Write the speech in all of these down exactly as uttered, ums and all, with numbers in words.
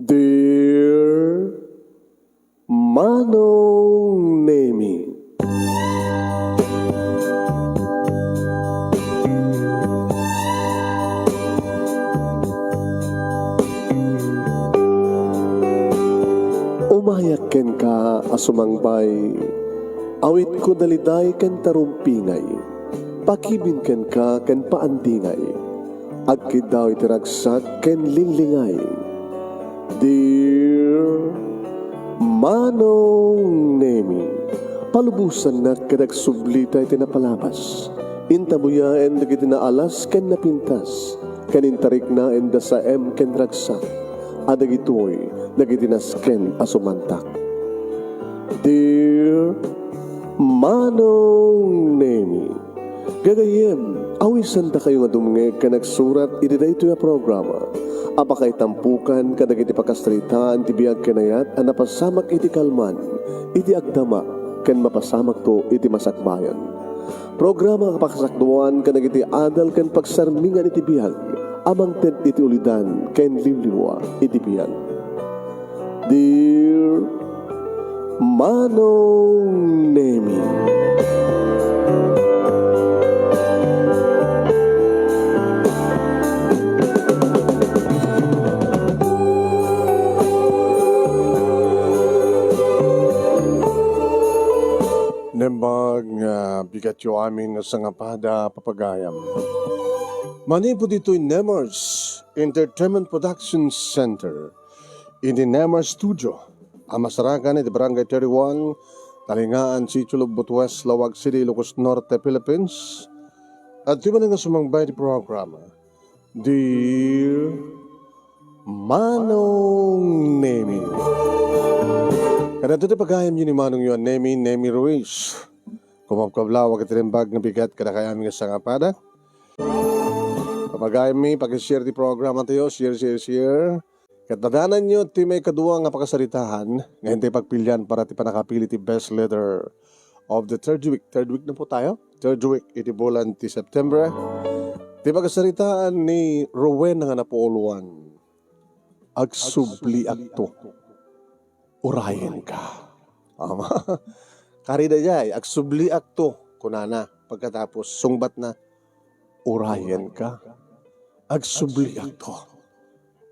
Dear Manong Nemi. Umayak kenka a sumangbay, awitko daliday ken tarumpingay, pakibin kenka ken paandingay, agkiddaw iti ragsak ken linglingay. Dear Manong Nemi, palubosannak ket agsublita iti napalabas. Intabuyaen dagiti naalas ken napintas, ken intariknaenda saem ken ragsak, a dagitoy dagiti nasken a sumantak. Dear Manong Nemi, gagayyem, awisendakayo nga dumngeg ken agsurat iti daytoy a programa a pakaitampokan kadagiti pakasaritaan ti biag ken ayat a napasamak iti kalman, iti agdama, ken mapasamakto iti masakbayan. Programa a pakasakduan kadagiti adal ken pagsarmingan iti biag a mangted iti ulidan ken liwliwa iti biag. Dear Manong Nemi. Naimbag nga bigatyo amin nga sangapada, papagayam. Manipud ditoy Nemars Entertainment Production Center, iti Nemars Studio, a masarakan iti Barangay thirty-one, Talingaan, Sitio Lubot West, Laoag City, Ilocos Norte, Philippines. Adtoy manen nga sumangbay ti programa, Dear Manong Nemi. Kadagitoy ti pagayamyo ni Manongyo a Nemi, Nemi Ruiz. Kumabkablawak iti naimbag nga bigat kadakayo amin nga sangapada. Papagayammi, paki-share ti programa tayo, share, share, share. Ket dadananyo ti maikadua nga pakasaritaan nga intay pagpilian para ti pannakapili ti best letter of the third week. Third week na po tayo. Third week iti bulan ti September. Ti pakasaritaan ni Rowena nga napuuluan, "Agsubliakto, urayenka." Ama, kari daydiay, "Agsubliakto," kunana. Pagkatapos, sungbatna, "Urayenka. Agsubliakto,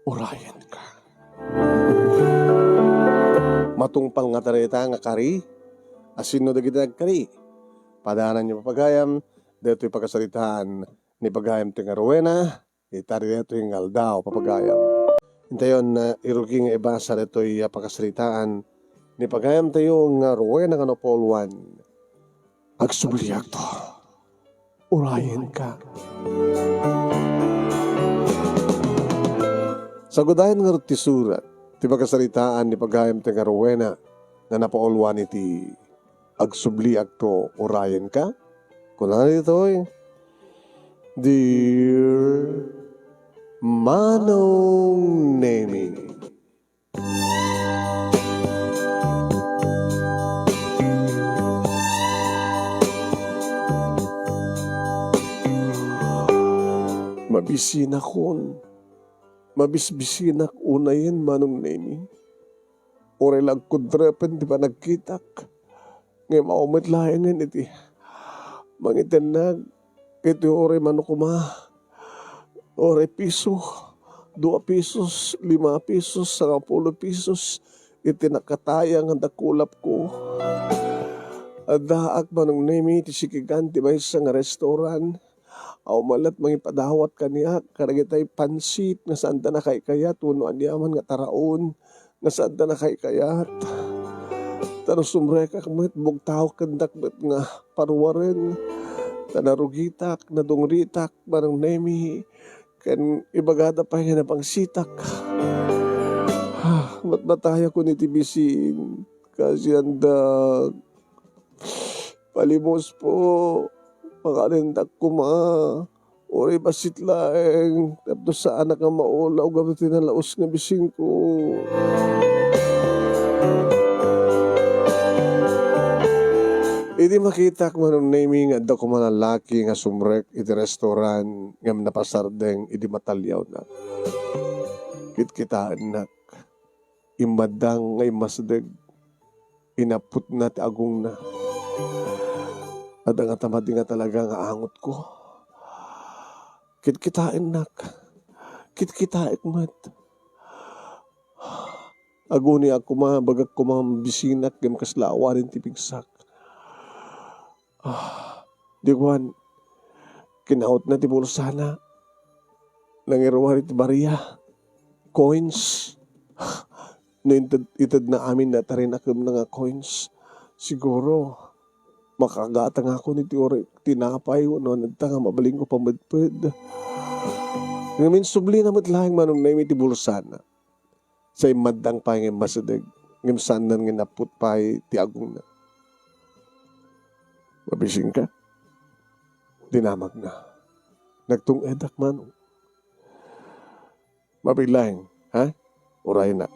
urayenka." Matungpal ngata dayta nga kari? Asinno dagiti nagkari? Padananyo, papagayam, daytoy pakasaritaan ni pagayamtayo nga Rowena, ita daytoy nga aldaw, papagayam. Intayon, ah, irugi nga ibasa daytoy a pakasaritaan ni pagayamtayo nga Rowena nga napuuluan. "Agsubliakto, urayenka." Sagudayen ngarud ti surat ti pakasaritaan ni pagayamtayo nga Rowena nga napuuluan iti "Agsubliakto, urayenka." Kunana ditoy, "Dear Manong Nemi." Mabisinakon. Mabisbisinak unayen, Manong Nemi. Uray la agkudrepen ti panagkitak, ngem awan met laengen iti mangitennag iti uray mano koma, uray piso, dua pisos, lima pisos, sangapulo pisos iti nakataya nga dakulapko. Addaak, Manong Nemi, ti sikigan ti maysa nga restaurant. Awan met mangipadawat kaniak kadagitay pansit nga saanda nakaykayat wenno aniaman nga taraon nga saanda nakaykayat. Ta no sumrekak met, bugtaw kendak met nga paruaren. Ta narugitak, nadungritak, Manong Nemi, ken ibagada pay nga napangsitak. Ah, matmatayakon iti bisin. Kasiandak. Palimos po, makalindak koma. Uray bassit laeng, tapno saanak nga maulaw gapu ti nalaus nga bisingko. Idi makitak, Manong Nemi, nga adda koma lallaki nga sumrek iti restaurant ngem napasardeng idi mataliawnak. Kitkitaennak. Immaddang nga immasideg, inapputna ti agongna. Adda nga tamadi nga talaga nga angotko. Kitkitaennak. Kitkitaek met. Aguniak koma, bagak koma bisinak ngem kasla awanen ti pigsak. Ah, di kuan, kinautna ti bulsana. Nangiruar iti baria. Coins. No inted, itedna amin natarinakemna nga coins, siguro, makagatangakon iti uray tinapay wenno ania nga mabalinko pamedped. Ngem insublina met laeng Manong Nemy iti bulsana. Sa immaddang pay nga immasideg, ngem saanna nga inapput pay ti agongna. Mabisinka? Dinamagna. Nagtung-edak, Manong. Mabiit laeng, ha? Uraynak.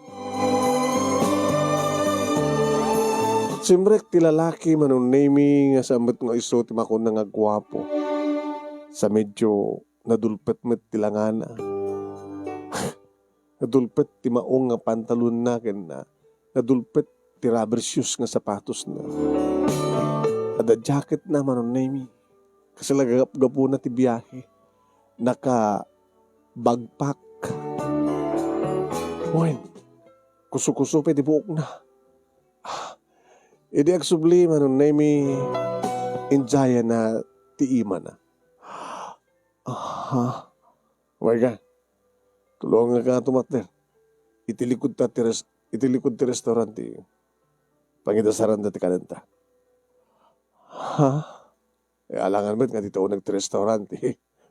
Simrek ti lalaki, Manong Nemy, nga saan met nga isu ti makuna nga guapo. Sa medyo nadulpet met ti langana. Nadulpet ti maong nga pantalonna ken nadulpet ti rubber shoes nga sapatosna. Adda jacketna, Manong Nemy. Kasla gap-, gapuna ti biahe. Naka-backpack. Wen, kuso-kuso pay ti buokna. Ah, idi agsubli, Manong Nemy, injayana ti imana. Aha. Wen ka, tulonganka tumakder. Iti likod ta ti res-, iti likod ti restaurant ti pangidasaranda ti kanenta. Ha? Eh, alangan met nga dita uneg ti restaurant ti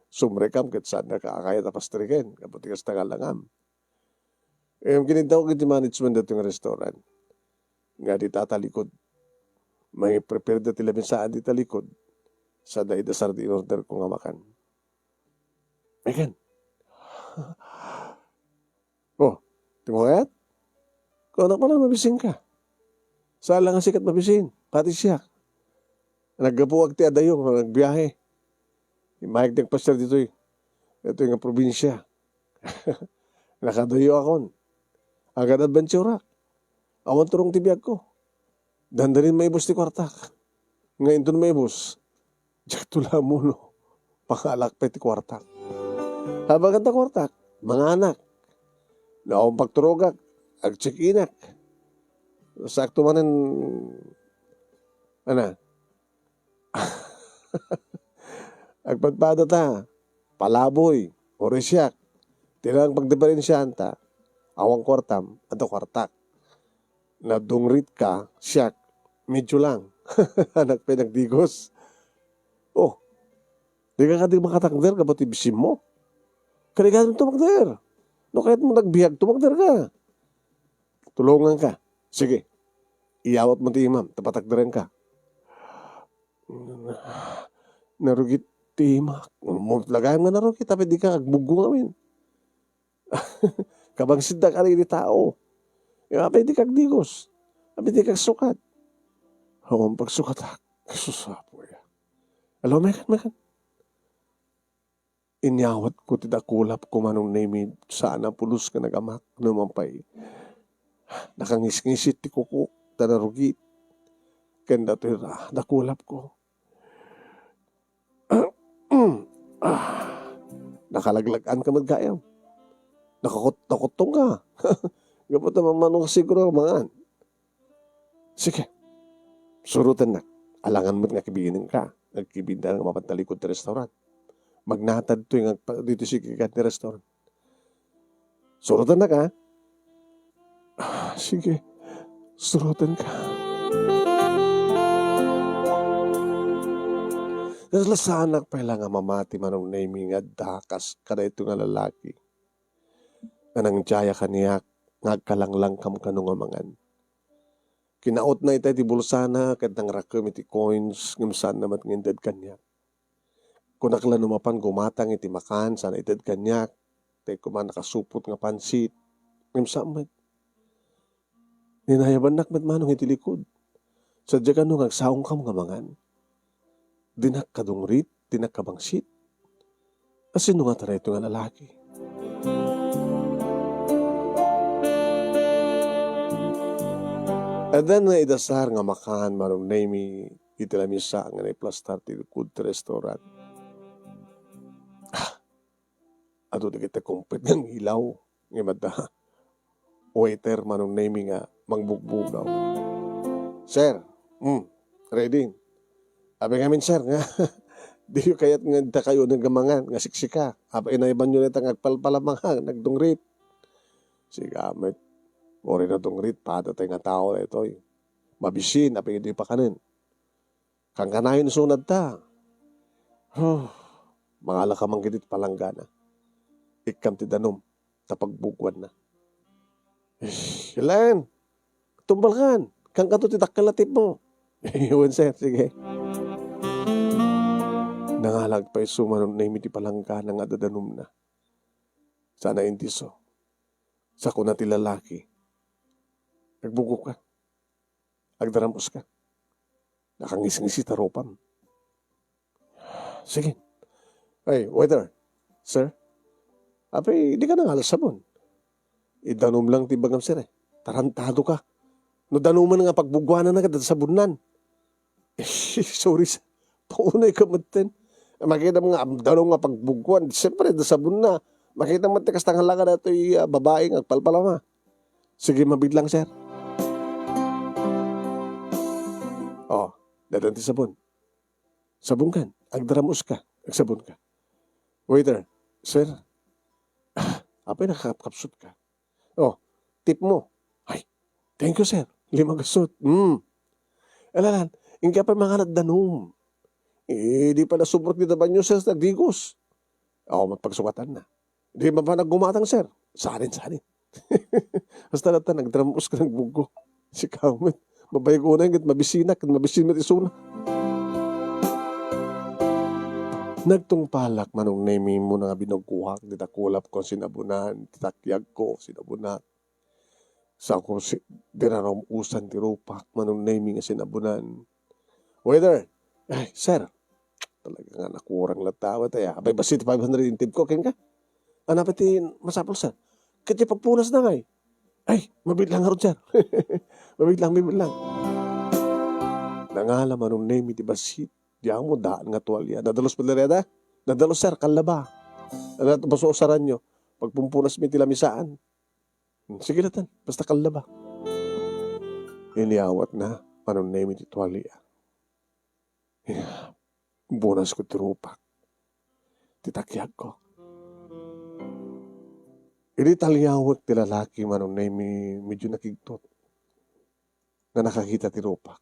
sumrekam ket saanka a kayat a pastriken, gapu ti kasta nga alangam. Em, kiniddawak iti management daytoy nga restaurant nga dita talikod. Mangiprepare da ti lamisaan dita likod. Sada idasar ti inorder ko nga makan. Megan. Oh, ti mo kayat? Kunak man a mabisinka. Saan la nga sika ti mabisin, pati siak. Naggapuak ti adayo nga nagbiahe. Immayak ti agpasiar ditoy. Ditoy nga probinsia. Nakadayoakon. Agad adventureak. Awan turong ti biagko. Dandanin maibus ti kuartak. Nga inton maibus, diakto la amuno. Pangalak pay ti kuartak. Habagan ta kuartak, manganak. Naung pagturogak, agcheck-inak. Sakto manen, ana, agpadpada ta, palaboy, uray siak. Ti lang pagdiferensiaan ta, awan kuartam, adda kuartak. Nadungritka, siak, medyo lang. Anak pay nagdigos. Oh, dika kadi makatakder gapu ti bisinmo? Karigaden tumakder. No kayatmo nagbiag, tumakder ka. Tulonganka. Sige. Iyawat mo ti imam, ta patakderenka. Narugit ti imak. Mo, lagayam nga narugit, apay dika agbuggo ngamin. Kabangsit da kadi iti tao. Apay dika agdigos. Apay dika agsukat. Awan pagsukatak. Jesus, apo ya. Alo, mekan, mekan. Inyawatko ti dakulapko, Manong Nemy, saan a pulos nga nagamak, no man pay nakangisngisit ti kukok, ta narugit. Ken datoy ra, dakulapko. Ah, nakalaglag-anka met gayam. Nakakut-, nakuttongka. Gapu ta mamano siguro mangan. Sige. Surotennak. Alangan met nga kibiinenka. Nagkibinda nga mapan talikod ti restaurant. Magnatad toy nga agpa-, ditoy sikikan ti restaurant. Surotennak, ha? Ah, sige. Surotenka. Kasla saanak pay la nga mamati, Manong Nemy, nga adda kas kadaytoy nga lalaki nga nangdiaya kaniak nga agkalanglangkam kano nga mangan. Kinautna itay ti bulsana ket nangrakem iti coins ngem saanna met nga inted kaniak. Kunak la no mapan gumatang iti makan, saan a ited kaniak, tay koma nakasupot nga pansit, ngem saan met. Ninayabannak met manong iti likod. Sadja kano nga agsaongkam nga mangan. Dinak kadungrit, dinak kabangsit. A sino ngata daytoy nga lalaki? Adda nga idasar nga makan Manong Nemy iti lamisa nga naiplastar ti Good Restaurant. Ah, adu dagiti kumpet nga ilaw nga madda waiter Manong Nemy nga mangbugbugaw. "Sir, mm, ready. Apay ngamin, sir, nga diyo kayat nga dakayo nga mangan nga siksika. Apay inaybanyo dayta nga agpalpalama nga nagdungrit." Sigamet. Uray nadungrit, pada tay nga tao daytoy. Mabisin, apay idi pakanen. Kankanayon isu nadta. Huh, mangalaka man ket iti palanggana. Ikkam ti danum, ta pagbuguanna. Ish, Len, tumbalkan. Kankato ti dakkel a tipmo. Wen, sir, sige. Nangala agpayso Manong Nemy ti palanggana nga adda danumna. Sana indiso. Sa kuna ti lalaki, "Agbugoka. Agdaramuska. Nakangisngisi ta rupam." Sige. Ay, waiter. Sir? Apay, dika nangala sabon. Idanum lang ti ibagam, sir, eh. Tarantado ka. No danuman nga pagbuguanan na, kada sabunnan. Eh, sorry, sir. Paunay ka metten. Makita mo nga, danum nga pagbuguan. Siyempre, da sabon na. Makita mo, kasta nga laka datoy, ah, babae nga agpalpalama. Sige, mabit lang, sir. Oh, dadan ti sabon. Sabon kan, agdaramus ka, agsabon ka. Waiter, sir, ah, apay nakakapkapsut ka? Oh, tip mo. Ay, thank you, sir. Lima gasut. Hmm. Alalan, inka pa mangalat danum. Eh, di pa nasubrak di tabanyo, sir, nagdigos. Oh, magpagsukatan na. Di man pa naggumatang, sir. Sanin, sanin. Hasta latta, nagdramus ka, nagbuggo. Sika met. Mabayag unay, ket mabisinak, ket mabisin met isuna. Nagtungpalak Manong Nemy muna nga binuggoak, dita kulap kon sinabunan, ti takyag ko, sinabunak. Sako si, dinarum-usan ti rupak, Manong Nemy nga sinabunan. Waiter, ay, sir, talaga nga nakurang latta, waiter, ah. Apay, basta ti five hundred intip ko, kenka? Ano pa ti masapul, sir? Ket ti pagpunas na ngay. Ay, mabit lang ngarud, sir. Mabit lang, mabit lang. Nangala Manong Nemy ti bassit. Di amo daan nga tualya. Nadalus pud la reda? Nadalus, sir, kallaba. Ano, basta usaran nyo. Pagpumpunas mi ti lamisaan. Hmm, sige latan, basta kallaba. Inyawat na, Manong Nemy ti tualya. Bunas ko ti rupak. Ti takyag ko. Idi talyawek ti lalaki, Manong Nemy, medyo nakigtot. Nga nakakita ti rupak.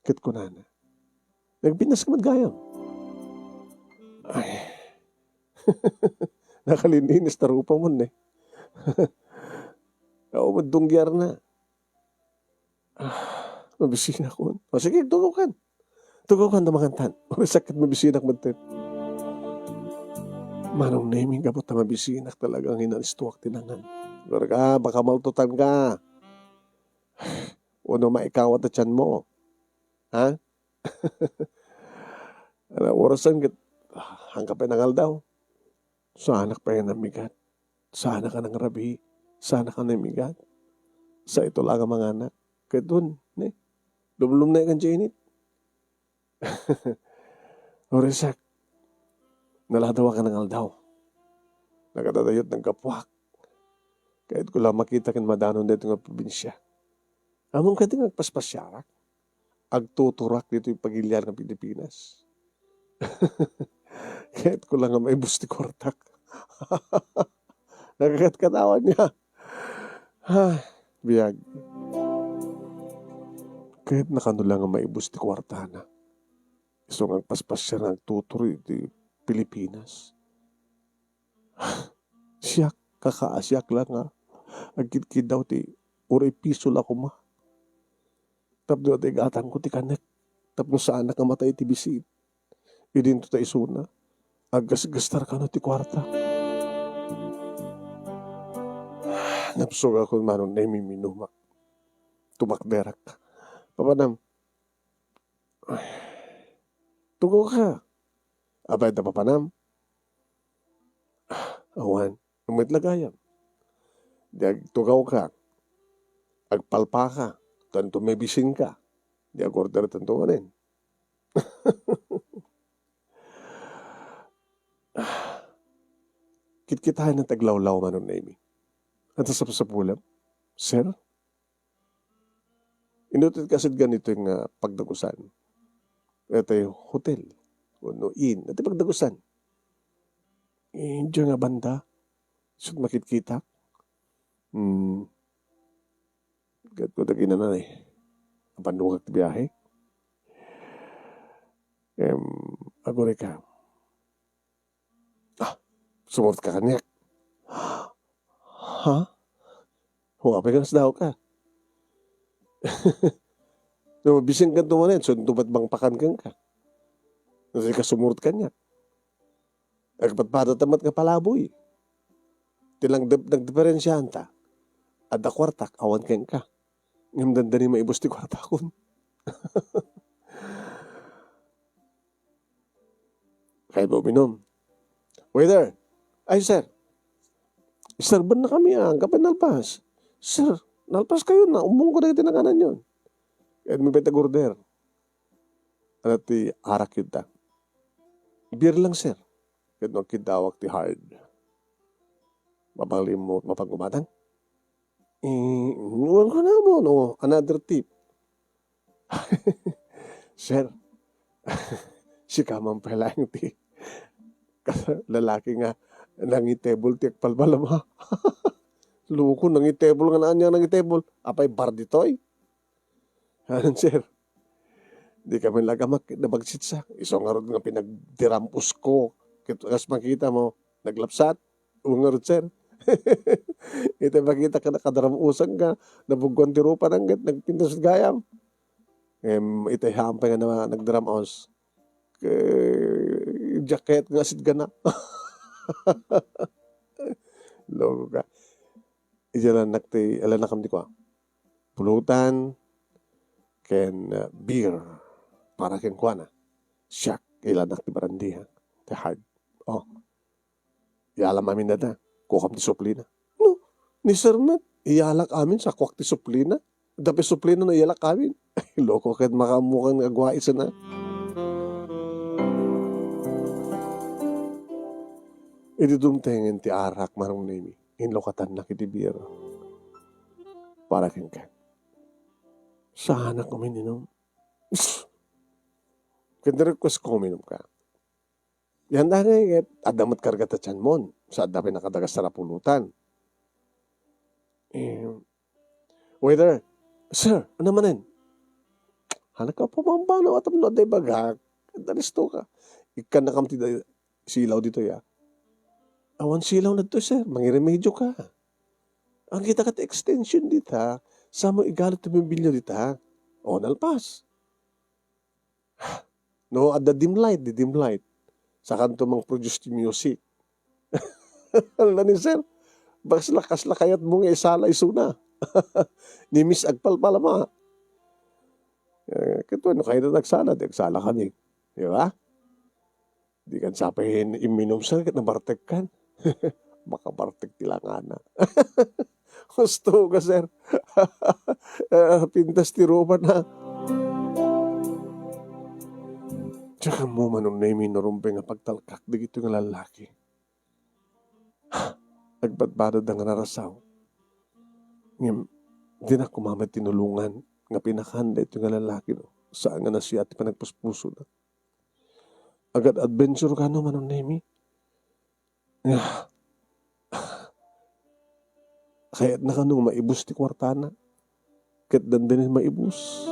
Ket kunana, "Nagbinas ka met gayam." Ay. Nakalininis ta rupa mo, ne? Awan met dunggiar na. Ah, mabisinakon. O sige, tugaw kan. Tugaw kan, dumangan tan. Uray sakit, mabisinak met. Manong Nemy, gapu ta mabisinak talaga nga inalistuak ti nangan. Gurga, baka maltutan ka. Uno maikawat a tiyan mo. Ha? Ano, orasan ket, ah, hangka pay nangaldaw. Saanak pay nga namigat. Saanak a nangrabii. Saanak a namigat. Sa ito lang ang mga anak. Ket dun, ne? Lumlum na ikan Janet. Urisak, naladaw a nangaldaw. Nagadadayot naggapuak. Kayat ko lang makita ken madanon daytoy nga probinsia. Ammom kadi nga agpaspasiarak? Agtuturak ditoy pagilian nga Pilipinas. Kayat ko lang nga maibus ti kuartak. Nagkakatawan niya. Ha, biag. Kayat na kano lang nga maibus ti kuartana. Isu nga agpaspasiar nga agtuturi iti Pilipinas. Siak, kakaasiak la nga agkidkiddaw ti uray piso la koma. Tapno adda igatangko ti kanek, tapno saanak nga matay iti bisit. Idinto ta isuna, aggasgastar kano ti kuarta. Napsugakon, Manong Nemy, minumak. Tumakderak. Papanam, tugaw ka. Apay, ta papanam? Awan, met la gayam. Di agtugaw ka, agpalpa ka, Tanto mabisinka. Di agorder tanto manen. Kitkitaenna ti aglawlaw, Manong Nemy. Ania ti sapsapulem, sir? Inutit ka sed ganito nga pagdagusan. Daytoy hotel wenno inn, ania ti pagdagusan. Idiay nga banda, isu ti makitkitak. Hmm. Ket kunak ket nanay, apan dungag ti biahe. Em, agurayka. Ah, sumurot ka kaniak. Ha? Apay nga nasdaaw ka? No, bisin ka tumanen, so, tumatbang pakan kenka. Kasi ka sumurot kaniak. Agpatpadatta met nga palaboy. Ti lang dep-, nagdiferensianta, adda kuartak, awan kenka. Ngem dandani maibus ti kuartakon. Kayatmo uminom? Waiter! Ay, sir! Serban na kami, ah, anggapo nalpas. Sir, nalpas kayo na, ummongko dagiti nakananyon. Kayatmo pay ti order. Ania ti arak yunta? Beer lang, sir. Ket no agkiddawak ti hard. Mapanglimmut, mapangumatang? Eh, wen ko na mo, no? Another tip. Sir, sika man pay laeng ti lalaki nga nangitebol ti agpalpalama. Loko, nangitebol nga ania nangitebol. Apay, bar ditoy? Anan, sir? Di kami lagamak, nabagsitsa. Isu ngarud nga pinagdiram-usko. Ket kas makita mo, naglapsat. Wen ngarud, sir? Ita makita ka nakadaram-usan ka, nabuggoan ti rupa nangget, nagpintas gayam. Em, ita hampay nga na-, nagdaram-us. Ke-, jacket nga asidgana. Loko ka. Idiay laennak ti, laennakam ti kua. Pulutan ken, uh, beer para kenkuana. Siak, ilaennak ti brandy, ha. Ti hard. Oh. Iyalam amin dayta. Kuakam ti suplina. No, ni sir met, iyalak amin, sakuak ti suplina. Adda pay suplina no iyalak amin. Loko ket makaammokan nga agua isuna. Idi dumtengen ti arak, Manong Nemy, inlukatannak iti beer. Para kenka. Saanak uminom. Ket ni-request ko uminom ka. Yan da ngay, ket adda met karga ta tianmon. Sa adda pay nakadagas a pulutan. Eh, waiter, "Sir, ania manen?" "Hanak ka pamambanaw a tapno adda ibagak. Dalisto ka. Ikkannakam ti da-, silaw ditoy, ah." "Awan silaw ditoy, sir. Mangiremedio ka. Ang kita kat extension dita, sa mo igalo ti mobilyo dita." O, nalpas. No, adda dim light, di dim light. Sakanto mang-produce ti music. Ala ni sir, kasla, kasla kayatmo nga isala isuna. Ni Miss agpalpalama. Eh, ket no kayatna agsala, di agsala kami. Di ba? Di kan sapay imminum, sir, ket nabartek kan. Makabartek ti langana. Husto ka, sir. Eh, pintas ti rupa na. Diak ammo, Manong Nemy, no rumbeng nga pagtalkak dagitoy nga lallaki. Agpadpadada nga narasaw. Ngem, dinak koma met tinulongan nga pinakan daytoy nga lallaki, no? Saan nga nasiat ti panagpuspusona. Agad-adventure kano, Manong Nemy? Nga, kayatna kano nga maibus ti kuartana? Ket dandanin maibus.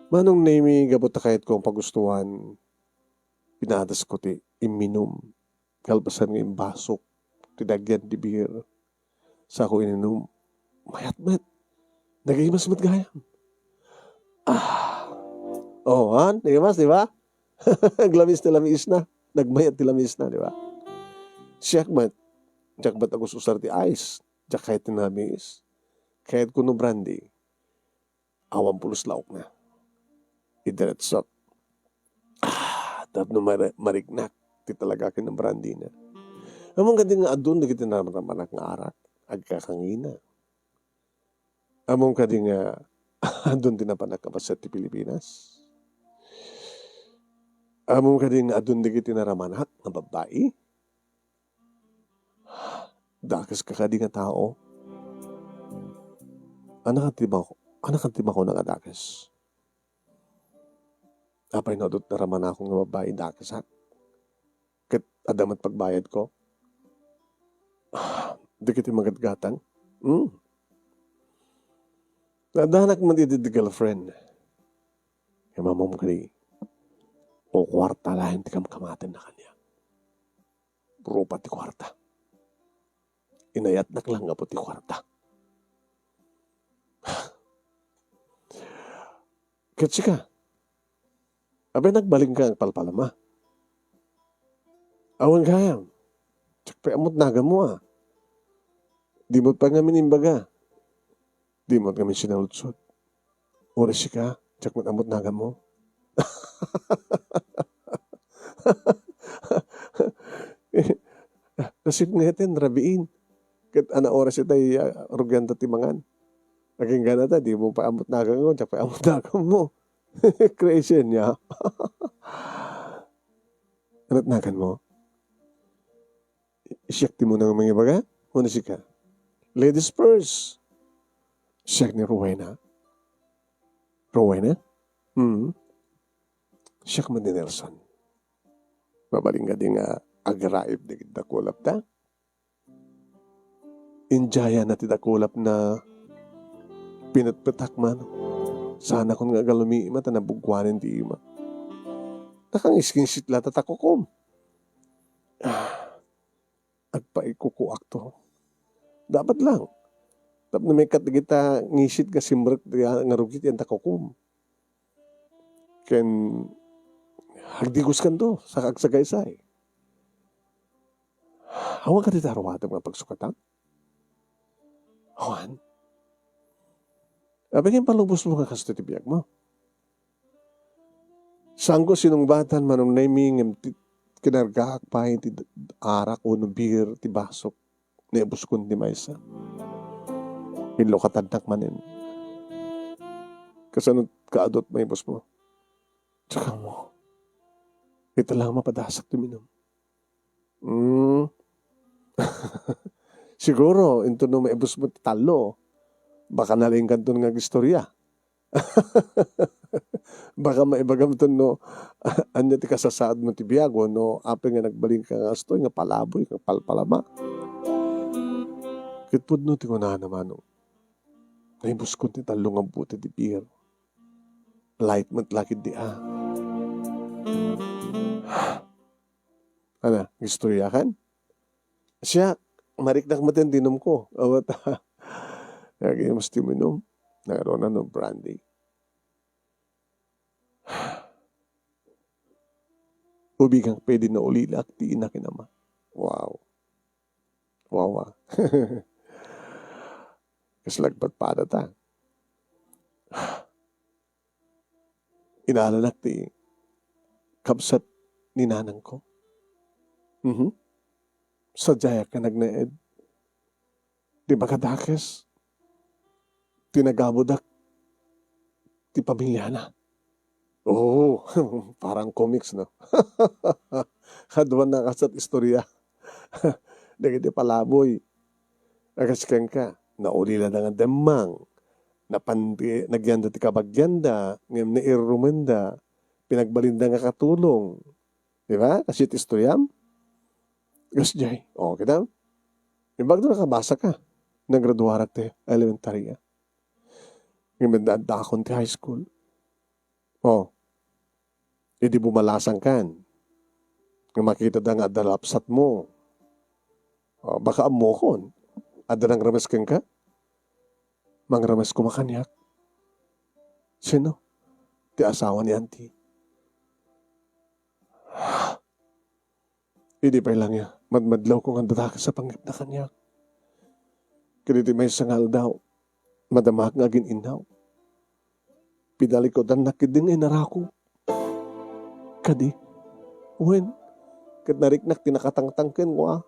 Manong Nemy, gapu ta kayatko nga pagustuan, pinadasko ti imminum. Kalpasan nga imbasok ti dagyan ti beer. Sako ininum, mayat met. Nagimas met gayam. Ah. Oh, han? Nagimas, di ba? Aglamis ti lamiisna. Nagmayat ti lamiisna, di ba? Siak met, diak met agus-usar ti ice. Diak kayat ti namiis. Kayatko no brandy. Awan pulos laokna. Idiretsok. Ah, tapno mare-, mariknak ti talaga ken brandyna. Ammom kadi nga adun dagiti naramanak nga arak, agkakangina. Ammom kadi nga adun ti napanak a bassit ti Pilipinas? Ammom kadi nga adun dagiti naramanak nga babbai? Dakeska kadi nga tao? Ania kadi ti bako-, ania kadi ti bakuna nga dakes? Apay no adun ti naramanakon nga babbai, dakesak? Ket adda met pagbayadko? Dagiti magatgatang? Hmm. Naaddanak met idi ti girlfriend. Ammom kadi, o kuarta laeng ti kamkamatenna kaniak. Rupa ti kuarta. Inayatnak lang gapu ti kuarta. Ket sika, apay nagbalinka nga agpalpalama? Awan gayam. Diak pay ammo ti naganmo a. Dimo pay ngamin imbaga. Dimo ngamin sinaludsod. Uray sika, diak met ammo ti naganmo. Nasip nga iti rabiin. Ket ania oras itay, ah, rugianta ti mangan. Agingga nata, dimo pay ammo ti naganko, diak pay ammo ti naganmo. Crazy ania. Ania ti naganmo? Siak ti umuna nga mangibaga? Wenno sika? Ladies first. Siak ni Rowena. Rowena? Hmm. Siak met ni Nelson. Mabalin kadi nga agraib dagiti dakulapta? Indiayan ti dakulapna, pinetpetak man. Saanakon nga agalumi met a nabuggoanen ti ima. Nakangiskinsit la ta takukom. Ah, agpaikukuakto. Dapat lang. Tapno maikkat dagita ngisit nga simrek nga rugi ti anta kukom. Ken agdigoskanto sa agsagaysay. Awan kadi ti aruatem nga pagsukatam? Awan. Apay nga impalubosmo nga kastoy ti biagmo? Saanko sinungbatan man unnaymi ngem ti kinargaak pay ti arak wenno beer ti basok. Naibuskon ti maysa. Inlukatannak manen. Kasano kaadut maibusmo? Tsaka mo. Ita lang mapadasak ti minum. Hmm. Siguro, inton no maibusmo ti tallo, baka nalaingkanton nga agistorya. Baka maibagamton no ania ti kasasaadmo ti biag wenno apay nga nagbalinka nga kastoy nga palaboy, nga palpalama. Ket pudno ti kunana, Manong. Naibuskon ti tallo nga bote ti beer. Light met la ketdi a. Ana, agistoryakan? Siak, mariknak met ti inumko. Awan ta. Nagayam ti uminum. Nangruna no brandy. Ubingak pay idi naulilak ti ina ken ama. Wow. Wow, ah. Kasla agpadpadata. Inalanak ti kabsat ni nanangko. Mhm. Sadiayak nga nagnaed. Di ba kadakes? Ti nagabudak ti pamiliana. Oo, parang comics, no? Kaduan a kasat istorya. Dagiti palaboy. Agas kenka, naulila da nga demmang. Napan ti, nagyanda ti kabagianda, ngem nairrumenda, pinagbalinda nga katulong. Di ba? Kasit istoryam? Gas jay. O, kita? Imbag nakabasa ka. Nagraduarak ti elementary, ah. Ngem adda, adda akon ti high school. O. Idi bumalasangkan. Nga makita da nga adda lapsat mo. O, baka ammokon. Adda nangremes kenka? Mangremes koma kaniak. Sino? Ti asawa ni Auntie. Idi pay lang ya, madmadlawko nga adda dakes a panggepna kaniak. Ket iti maysa nga aldaw, madamak nga agin-innaw. Pinalikudannak ketdi nga inarako. Kadi, wen, ket nariknak ti nakatangtang kenkuana.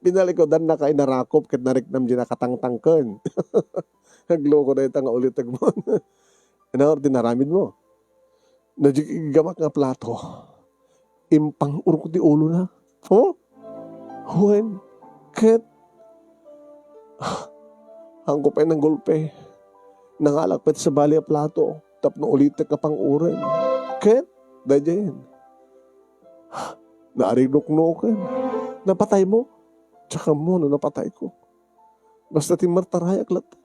Pinalikudan na kay narakop ket nariknam di nakatangtangken. Nagloko dayta nga ulitegmo. Ano ti naramid mo? Daydi iggamak nga plato, impang-urok ti ulona. Oh? Wen, ket, haanko pay nanggulpe. Nangalak pay sa bali a plato tapno ulitek nga pang-uren. Ket, daydiayen, naarinuknoken. Napataymo? Diak ammo no napatayko. Basta ti martarayak latta.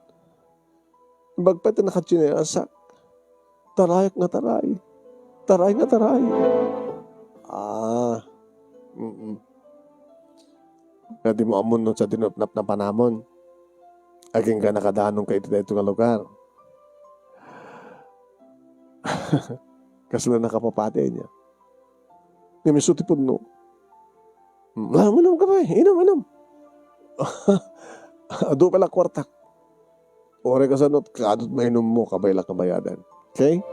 Imbag pay ti nakatsinelas, tarayak nga taray. Taray nga taray. Ah. Mm-mm. Nga di mo ammo no sa dinupnap na panamon. Agingga nakadanon ka iti dayto nga lugar. Kasla nakapapati niya. Ngem isu ti pudno. Mm, ah, uminom ka pay. Inom, inom. Adu pay la kuartak. Uray kasano, kadu't mainummo, kabay la kabayadan. Okay?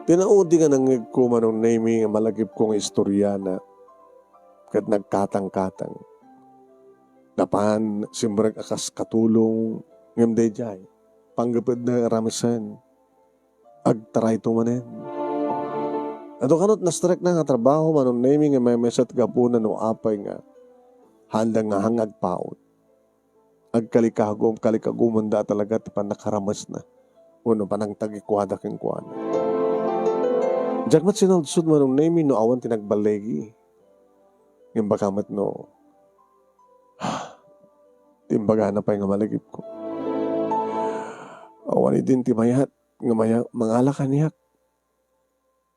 Ti naudi nga nangngegko, Manong Nemy, nga malagipko nga istoriana, ket nagkatangkatang. Napan, simrek a kas katulong, ngem daydiay, panggepedna nga ramesen. Agtarayto manen. Adu kano ti nastrekna nga trabaho, Manong Nemy, nga maymaysa ti gapuna no apay nga haanda nga hang agpaut. Agkalikagum, kalikagumanda talaga ti pannakaramesna wenno panangtagikuada kenkuana. Diak met sinalsod, Manong Nemy, no awan ti nagballigi. Ngem baka met no, ti imbagana pay nga malagipko. Awan idin ti mayat nga maya-, mangala kaniak.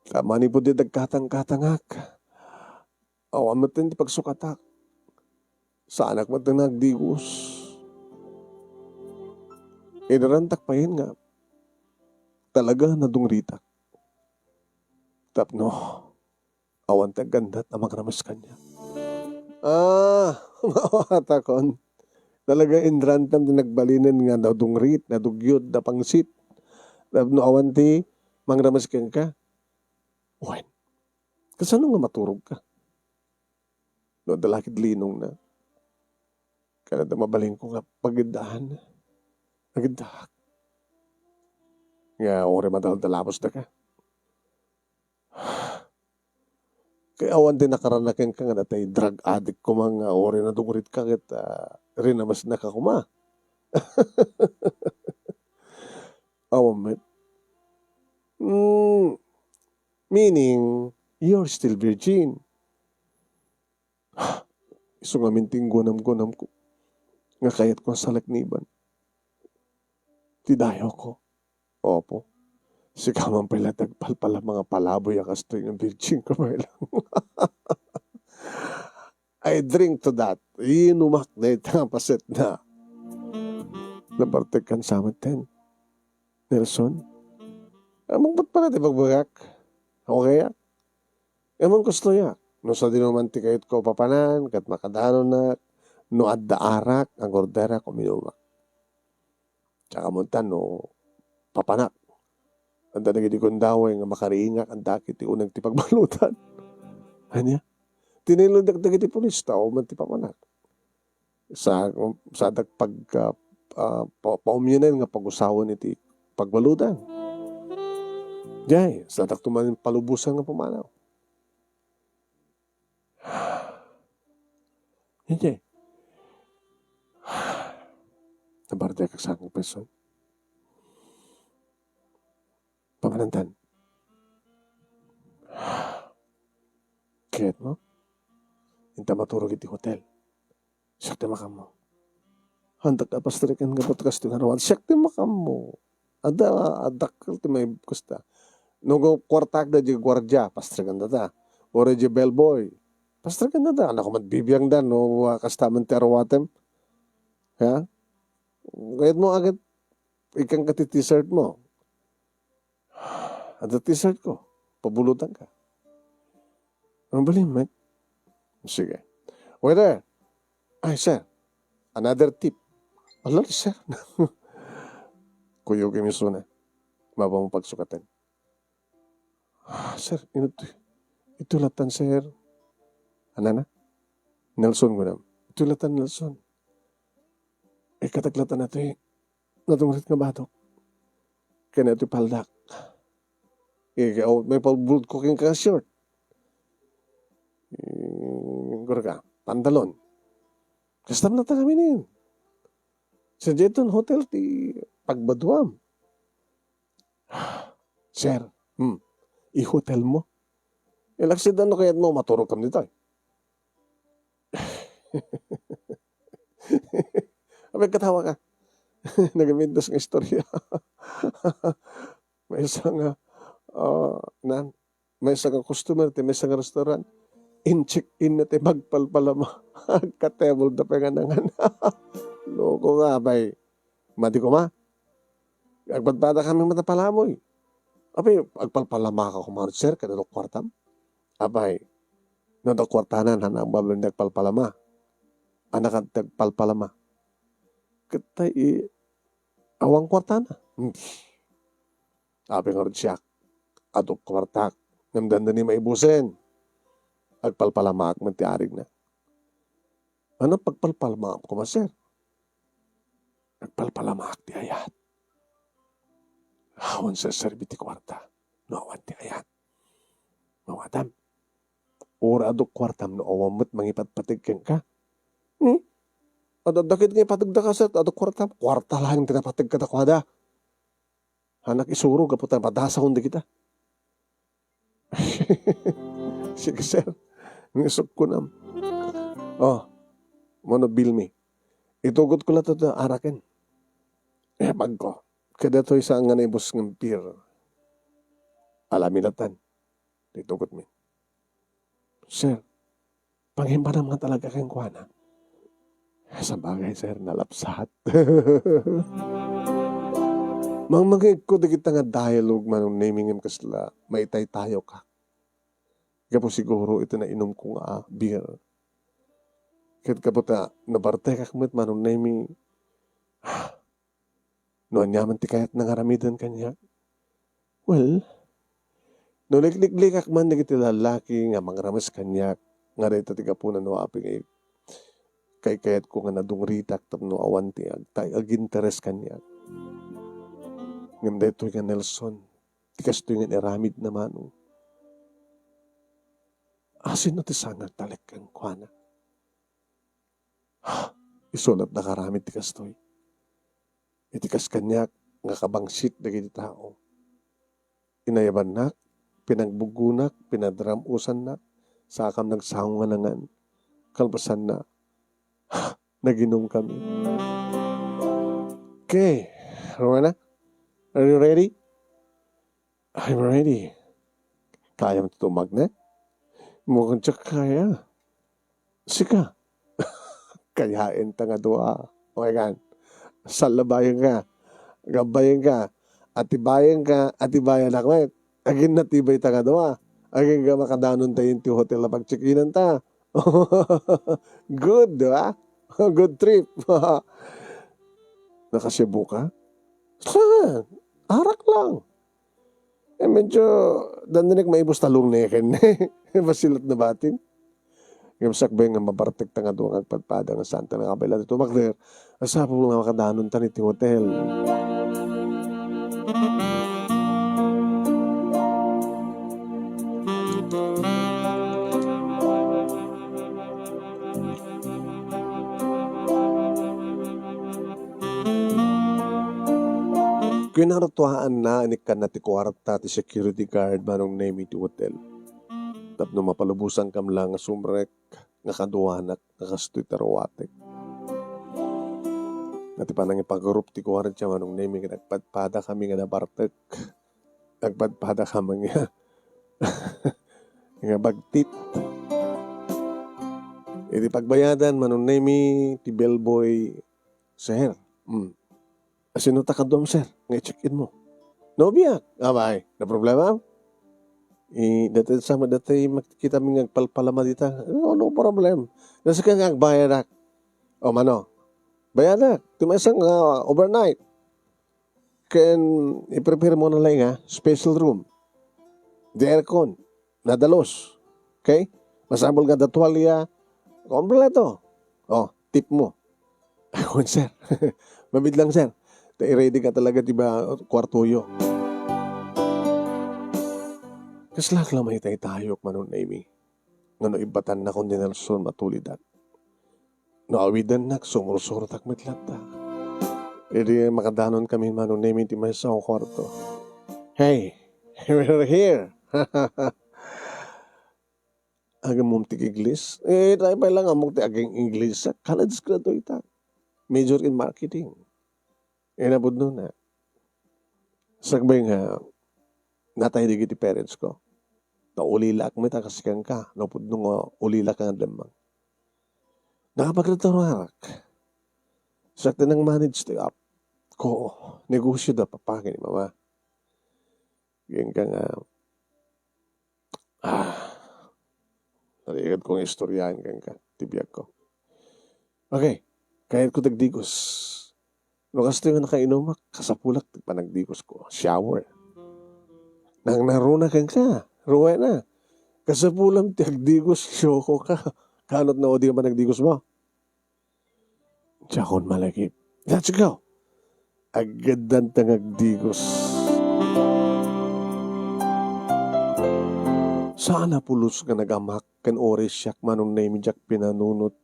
Ta manipud ti nagkatangkatangak, awan met ti pagsukatak. Saanak met nga agdigos. Inarantak payen nga talaga nadungritak. Tapno awan ti aggandat a mangrames kaniak. Ah, mawatakon. Talaga, inrantam ti nagbalinen nga nadungrit, nadugyot, napangsit. Tapno awan ti mangrames kenka. Wen, kasano nga maturog ka? No, adda la ket linongna. Kada mabalinko nga pagiddahan. Agiddaak. Nga uray madaldalabos daka. Kay awan ti nakarana kenka nga natay drug addict koma nga uray nadungrit ka ket, ah, rinamesna ka koma. Awan met. Mm, meaning, you're still virgin. Isu ngamin ti inggunam-gunamko nga kayatko a salakniban ti dayawko. Opo. Sika man pay la ti agpalpal a mga palaboy a kastoy nga virgin ka pay lang. I drink to that. Inumak dayta nga paset na. Nabartek kan samet ten. Nelson? Among ba't pala ti bagbagak? Okay, ah? Among kastoy, ah. No sadino man ti kayatko papanan, ket makadanonak, no adda arak, agorderak, uminumak. Tsaka mo ta no papanak. Adda dagiti gundaway nga makariingak, adda ket ti uneg ti pagbaludan. Ania? Tinilondak dagiti pulis, tao man ti papanak. Sa, sadak pag, ah, ah, pa-, paumyenen nga pagusawen iti pagbaludan. Jay, sadak tuman palubosan nga pumanaw. Jay. Nabartek ak sa akong person. Pamanantan. Kayat mo? Inta maturog iti hotel. Siak ti makammo. Handak a pastriken nga podcast ti naruan. Siak ti makammo. Adda, adda dakkel ti may kasta. No, go, kwartak da di guardia, pastriken da ta. Ore di bellboy, pastriken da ta. Anak ko, magbibiang da, no, ah, kasta man ti aruatem. Ha? Kayat mo agad, ikang ka ti t-shirt mo. Adda t-shirt ko. Pabulutan ka. Ang balimit. Sige. Waiter. Ay, sir. Another tip. Ala, sir. Kuyog imisuna. Mabang pagsukaten. "Sir, ino to? Ito latan, sir." Anana? "Nelson," kunam. "Ito latan, Nelson. Ikkatak latan atoy nadungrit nga batok. Ken itoy paldak. Ikaw, may pabulod ko ken ka short. Eh, gura ka, pantalon." Kastam na ta kami nin. Sa Jeton Hotel ti pagbaduam. "Sir, hmm, i-hotel mo? Ilaksidan no kayat mo, maturog kam ditoy." Abay, katawa ka. Nagamintas nga istorya. Maysa nga, ah, nan, maysa nga customer ti maysa nga restaurant. In-check-in na ti magpalpalama. Agka-table da pay nga nangan. Loko nga, abay. Madi koma. Agpadpada kami met a palamoy. Apay, agpalpalama ka koma, sir, ket adu kuartam? Apay, no adu kuartanan, haan a mabalin ti agpalpalama? Haan a ket ti agpalpalama? Ket tay, i-, awan kuartana. Hmm. Apay ngarud siak, adu kuartak, ngem dandani maibusen. Agpalpalamaak met ti arigna. Ano pagpalpalamaam koma, sir? Agpalpalamaak ti ayat. Awan serserbi ti kuarta no awan ti ayat. Mawatam, uray adu kuartam no awan met mangipatpateg kenka. Hmm? Adda ket nga ipategda ka, sir, adu kuartam. Kuarta laeng ti napateg kadakuada. Haan ak isuro gapu ta madasawen dagita. Sige, sir. Nga isukkunam. Oh, mano bill mi? Itugotko latta ti araken. Eh, bagko. Kadatoy saan nga naibus nga beer. Alami latan. Itugotmi. Sir, pangimpanam nga talaga kenkuana. Sabagay, sir, nalapsat. Mangmangegko dagita nga dialogue, Manong Nemy, ngem kasla maitaytayokak. Gapu siguro iti nainumko nga beer. Ket gapu ta nabartekak met, Manong Nemy, no aniaman ti kayatna nga aramiden kaniak. Well, no likliklikak man dagiti lallaki nga mangrames kaniak, nga dayta ti gapuna no apay nga kaykayatko nga nadungritak tapno awan ti agtay-, aginteres kaniak. Ngem daytoy nga Nelson, ti kastoy nga inaramidna, Manong. Asino ti saan nga agtalek kenkuana? Isu latta nga aramid ti kastoy. Iti kas kaniak nga kabangsit dagiti tao. Inayabannak, pinagbuggonak, pinadram-usannak, sakam nagsango nga nangan. Kalpasanna, naginomkami. Okay, Rowena, are you ready? I'm ready. Kayam ti tumagna? Mukhang diak kaya. Sika. Kayaenta nga dua. O, ikan. Sallabayenka. Gabayenka. Atibayenka. Atibayanak met. Agin natibay ta nga dua. Agin nga makadanon tayo ti hotel a pag-check-inan ta. Good, di ba? Good trip. Naka-Cebu ka? Saan? Arak lang. Eh, medyo dandanek maibus talong ne ken. Basilat na batin. Ngem sakbay nga mabartek ta nga dua nga agpadpada nga saan ta nakabayla ti tumakder. Asapul nga makadanon ta iti hotel. Kinartuaanna, inikkanna ti kuarta ti security guard, Manong Nemy, ti hotel. Tapno mapalubosankam la nga sumrek nga kaduanak nga kastoy ti ruatek. Nga ti panangipagurup ti guardia, Manong Nemy, ket agpadpadakami nga nabartek. Agpadpadakami nga, nga bagtit. Iti pagbayadan, Manong Nemy, ti bellboy, "Sir, mm, asino ta kaduam, sir, nga i-check-in mo?" "Nobiak." "Abay, no problem?" "Eh, dati sa, dati makita mi nga agpalpalama dita." "No, no problem. Nasa ka nga agbayadak." "O, mano?" "Bayadak. Ti maysa nga overnight. Ken i-prepare mo na lang, ha, special room." Di aircon, nadalus. Okay? Masapul nga adda tuwalya, kompleto. O, tip mo. Wen, sir. Mamit lang, sir. Ta i-ready ka talaga ti ba, kwartoyo. Kasla la maytaytayok, Manong Nemy, nga no ibbatannakon ni Nelson matulidan. No awidennak, sumursurotak met latta. Idi makadanon kami, Manong Nemy, ti maysa a kuarto. "Hey, we're here!" Agamom ti Ingles? Eh, tay pay lang ammok ti aging Ingles. College graduate ak. Major in marketing. Eh, napudno na. Sakbay nga, natay dagiti parents ko. Ta ulilaak met a kas kenka, napudno nga ulilaak nga lemmang. Nakapagretraroak. Siak ti nang-manage ti app ko, negosyo da papa ken ni mama. Kenka nga, ah, narigat ko nga istoryaen kenka ti biag ko. Okay, kayatko ti agdigos. No kastoy nga nakainumak, kasapulak ti panagdigos ko. Shower. Nangnaruna kenka, Rowena. Kasapulam ti agdigos, loko ka. Kanot na odi nga panagdigos mo. Diakon malagip. Let's go! Aggaddan ta nga agdigos. Saan a pulos nga nagamak ken uray siak, Manong Nemy, diak pinanunot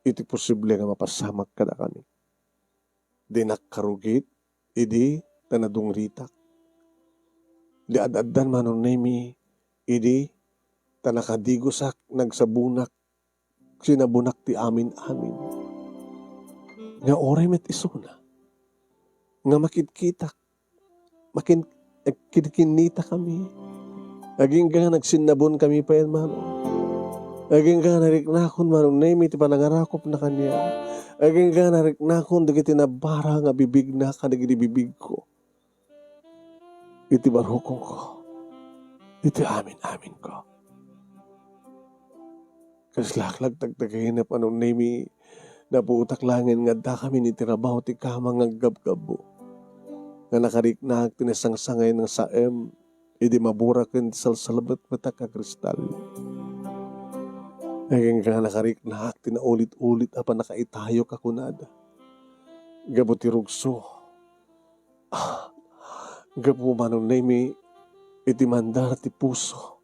iti posible nga mapasamak kadakami. Dinak karugit idi ta nadungritak. Di ad-addan, Manong Nemy, idi ta nakadigosak, nagsabonak, sinabonak ti amin-amin. Nga uray met isuna nga makitkitak, makin-, agkinkinnitakami. Agingga nagsinnabonkami pay, Manong. Agingga nariknakon, Manong Nemy, ti panangarakopna kaniak. Agingga nariknakon dagiti nabbara nga bibigna kadagiti bibigko. Iti barukongko, iti amin-aminko. Kaslak la agtagtagainep, Manong Nemy, naputak laengen nga addakami iti rabaw ti kama nga aggabgabbo. Nga nakariknaak ti nasangsangay nga saem idi maburak ken ti salsalbetbetak a kristal. Agingga nakariknaak ti naulit-ulit a pannakaitayok a kunada. Gapu ti rugso, ah, gapu, Manong Nemy, iti mandar ti puso.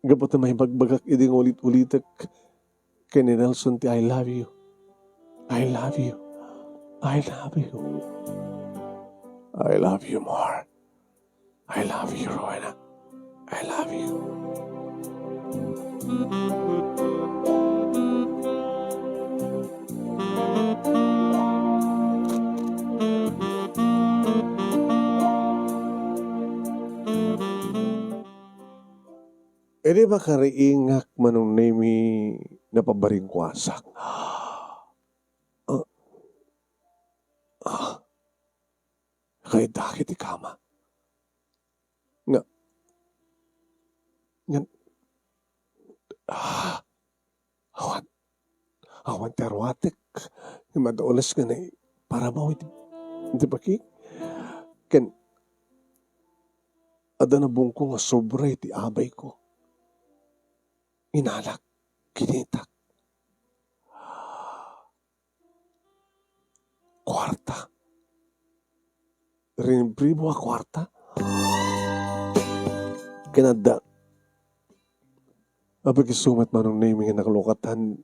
Gapu ta maibagbagak idi nga ulit-ulitek ken ni Nelson ti "I love you. I love you. I love you. I love you more. I love you, Rowena. I love you." Idi makariingak, Manong Nemy, napabaringkuasak. Ah. Ah. Kaidak iti kama. Nga, nga, ah, awan, awan ti aruatek. Nga madaoles nga naiparamaw iti, iti baki. Ken, adda nabungko nga sobra iti abayko. Inalak, kinitak. Kuarta. Rinibribo a kuarta. Ken adda. Apay, isu met, Manong Nemy, nga nakalukatan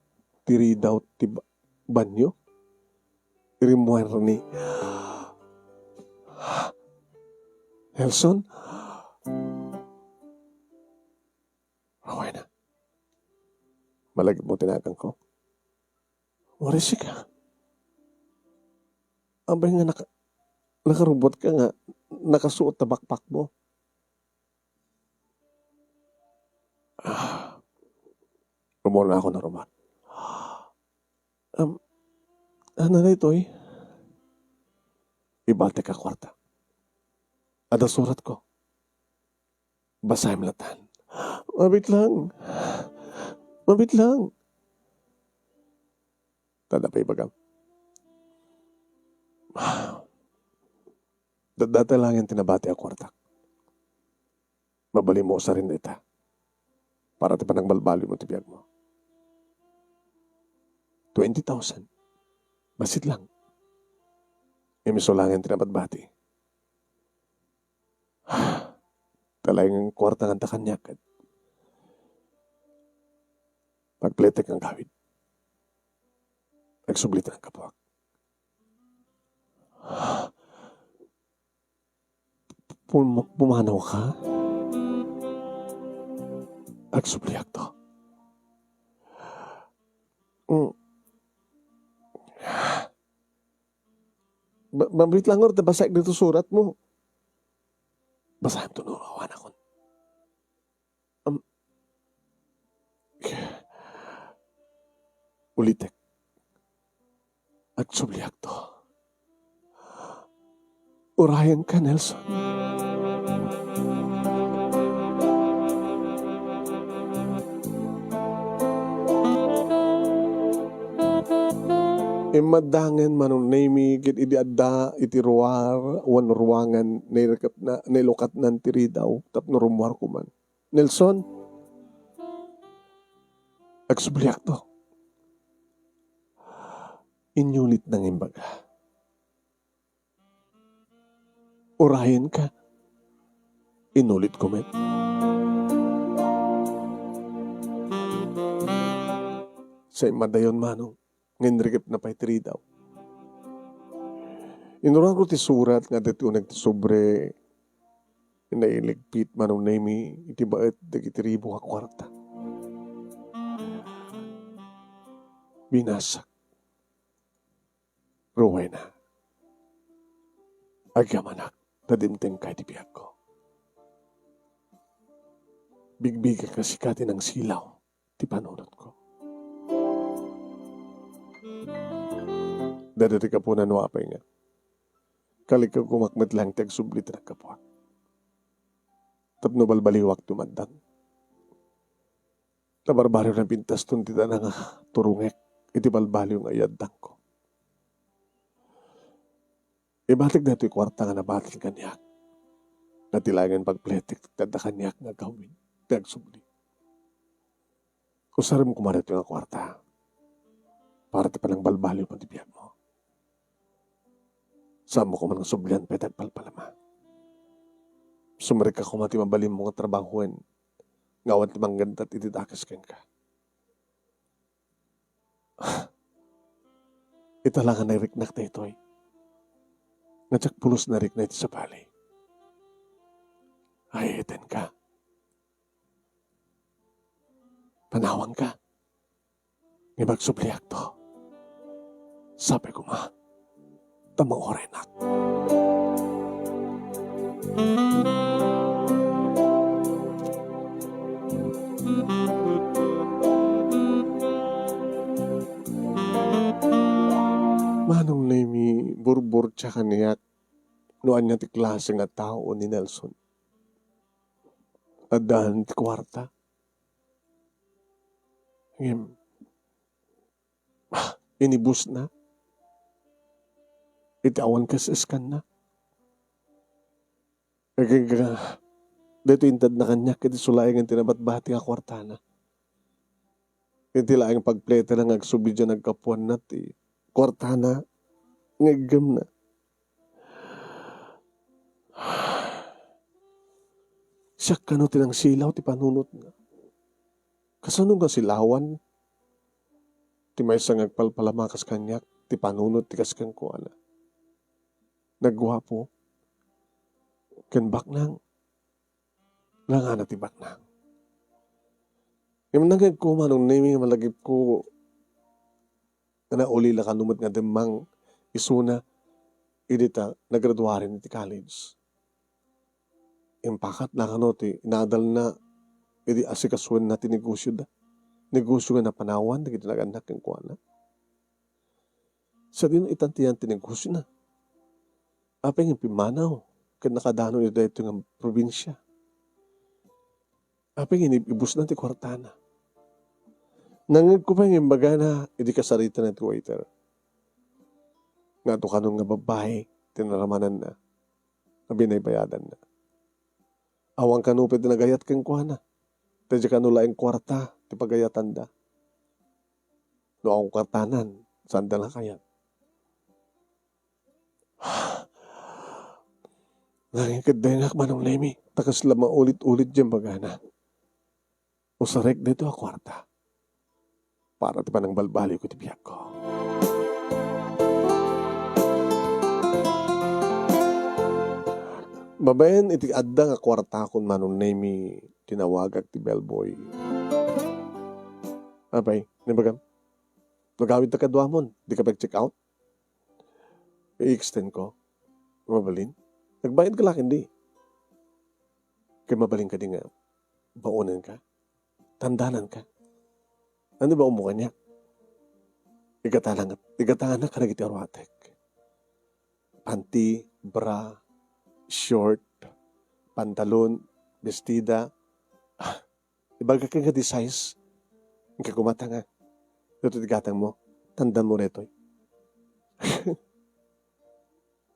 ti ridaw ti ba-, banyo. Rimmuar ni Nelson. Rowena. Malagipmo ti naganko? Uray sika. Apay nga naka-, nakarubotka nga nakasuot ta backpack mo? Ah, rummuarnakon a ruman. Um, ano na itoy? Ibatek a kuarta. Adda suratko. Basaem latan. Mabit lang. Mabit lang. Tadda pay ibagam. Daddata laengen ti nabati a kuartak. Mabalinmo usaren dayta para ti panangbalbaliwmo ti biagmo. Twenty thousand. Bassit lang. Isu laengen ti nabatbati. Talaing kuarta nga adda kaniak ket pagpletek nga agawid. Agsubli ti naggapuak. Pum-, pumanawka? Agsubliakto. Mm. Ba-, mabiit lang, Lord, basaek dito suratmo. Basaem to no awan akon. Um, ulitek. Agsubliakto. Urayenka, Nelson. Immaddangen Manong Nemy ket idi adda iti ruar wenno ruangan, nairikepna, nailukatnan ti ridaw tapno rummuarko man. Nelson, agsubliakto. Inyulitna nga imbaga. Urayenka. Inulitko met. Sa immadayon, Manong, nga inrikepna pay ti ridaw. Inuranko ti surat nga adda ti uneg ti sobre, nailigpit Manong Nemy iti baet dagiti ribu nga kuarta. Binasak. Rowena, agyamanak ta dimtengka iti biagko. Bigbigak a sika ti nangsilaw ti panunotko. Dayta ti gapuna no apay nga kalikagkumak met laeng ti agsubli ti naggapuak. Tapno balbaliwak ti umaddang. Ta barbarionan pintaston ti dana nga turongek iti balbaliw nga iyaddangko. Ibatek daytoy kuarta nga nabatin kaniak, nga ti laengen pagpletek ti adda kaniak nga agawid ti agsubli. Usarem koma daytoy nga kuarta para ti panangbalbaliwmo ti biagmo. Saanmo koma nga sublian pay ti agpalpalama. Sumerrek koma ti mabalinmo nga trabahoen nga awan ti manggentat iti dakes kenka. Ita la nga nairiknak daytoy. Nga diak pulos narikna iti sabali. Ayetenka. Panawanka. Ngem agsubliakto. Sapay koma ta maurenak. Manong Nemy, burburtia kaniak no ania ti klase nga tao ni Nelson. Addaan ti kuarta. Ngem, ah, inibusna iti awan kas-eskanna. Agayga, daytoy intedna kaniak iti sulaengen ti nabatbati nga kuartana. Iti laeng pagpletekna nga agsubli diay naggapuanna ti kuartana nga iggemna. Siak kano ti nangsilaw ti panunotna. Kasano nga silawan ti maysa nga agpalpalama kas kaniak ti panunot ti kas kenkuana? Nagguapo ken baknang. Nangana ti baknang. Ngem nangngegko, Manong Nemy, nga malagipko nga naulila kano met nga demmang isuna idi ta nagraduaren iti college. Impakat la kano ti inadalna idi asikasuenna ti negosioda. Negosio nga napanawan dagiti nag-annak kenkuana. Sadino itan ti yan ti negosiona? Apay nga impimmanaw ket nakadanon iti daytoy nga probinsia? Apay nga inib-ibusna ti kuartana? Nangngegko pay nga imbagana idi kasaritana ti waiter nga adu kanon nga babbai ti naramananna nga binaybayadanna. Awan kano pay ti nagayat kenkuana. Ta diay kano laeng kuarta ti pagayatanda. No awan kuartanan, saanda nga kayat. Nangikeddengak, Manong Nemi, ta kasla maulit-ulit diay bagana. Usarek daytoy a kuarta para ti panangbalbaliwko iti biagko. Babaen iti adda nga kuartakon, Manong Nemi, tinawagak ti bellboy. Apay, naimbagam? Nagawidta kaduamon, dika pag-check out? I-extend ko. Mabalin? Nagbayad ka laeng di. Kay mabalin kadi nga baonenka? Tandananka? Ania baonmo kaniak? Igatanak, igatanak kadagiti aruatek. Panty, bra, short, pantalon, bestida. Ah, ibagak nga di size. Inka kumata nga. Daytoy ti gatangmo. Tandanmo daytoy.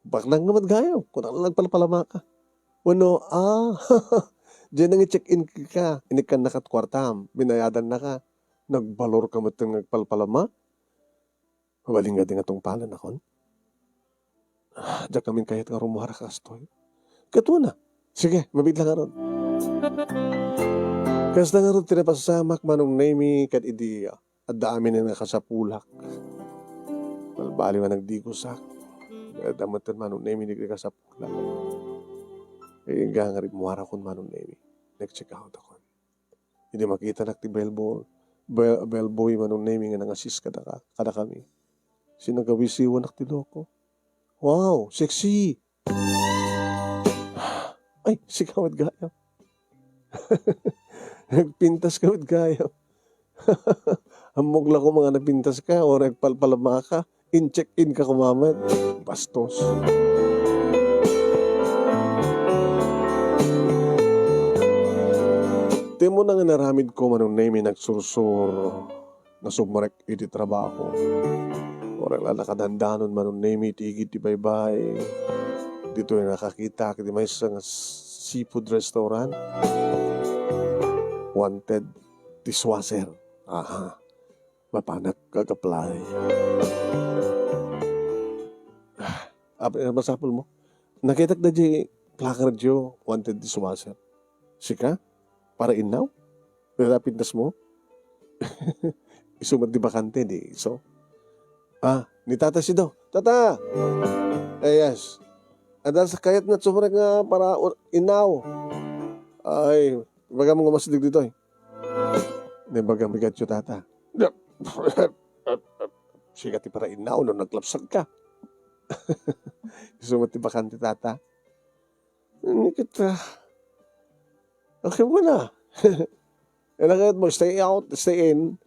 Baknang nga met gayam, kunak la nagpalpalamaka. Wenno, ah, diay nangi-check-in ka, inikkannakat kuartam, binayadannaka, nagbalorka metten nga agpalpalama? Mabalin nga di nga tungpalenakon? Ah, diak ngamin kayat nga rummuar a kastoy. Ket wen a, sige, mabiit la ngarud. Kasta ngarud ti napasamak, Manong Nemi, ket idi adda amin nga kasapulak. Balbaliw a nagdigusak. Adda metten, Manong Nemi, dagiti kasapulak. Ay, inka nga rimmuarakon, Manong Nemi. Nag-check out akon. Idi makitanak ti bellboy, bell-, bellboy, Manong Nemi, nga nangasis kadaka-, kadakami, sinagawisiwanak ti loko. Wow, sexy! Ay, sika met gayam. Nagpintas ka met gayam. Ammok la koma nga napintas ka, o nagpalpalama ka, in-check-in ka koma met. Bastos. Ti umuna nga inaramidko, Manong Nemi, nagsursur nga sumrek iti trabaho. Uray la nakadandanon, Manong Nemi, ti igid ti baybay. Ditoy nakakitak iti maysa nga seafood restaurant. Wanted dishwasher. Aha. Mapanak ag-apply. Ah, ap-, masapulmo? Nakitak daydiay placardyo, wanted dishwasher. Sika? Para innaw? Dayta pintasmo? Isu met ti bakante, di isu? Ah, ni Tata Sido. Tata! Eh, yes. Adda sa kayat nga sumrek nga para u-, innaw. Ay, ibagam nga umasdig ditoy. Naimbagam bigatyo, Tata. Sika ti para innaw no naglapsat ka. Isu met ti bakante, Tata. Ni kita. Okay mo na. Ania kayatmo, stay out, stay in?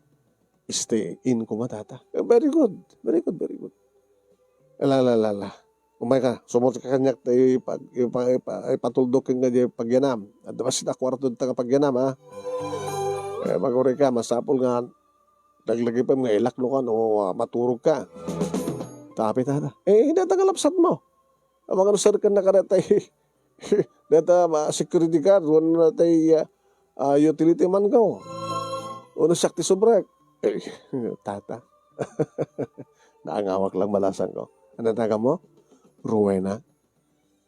Stay in koma, Tata. Eh, very good. Very good, very good. Ala, ala, ala, ala. Umayka, sumurot ka kaniak, ta ipag-, ipa-, ipa-, ipatuldok kenka diay pagyanam. Adda bassit a kuarto dita nga pagyanam, ha? Eh, magurayka, masapul nga laglagipem nga ilaknokan o, ah, maturogka. Tapit, Tata. Eh, dayta nga lapsatmo. Amangan no sirken na kadaytay, dayta, ah, security guard, wenno daytay, ah, ah, utility man ko. Wenno siak ti subrek. Eh, Tata. Naangawak lang, balasangko. Ania ti naganmo? Rowena.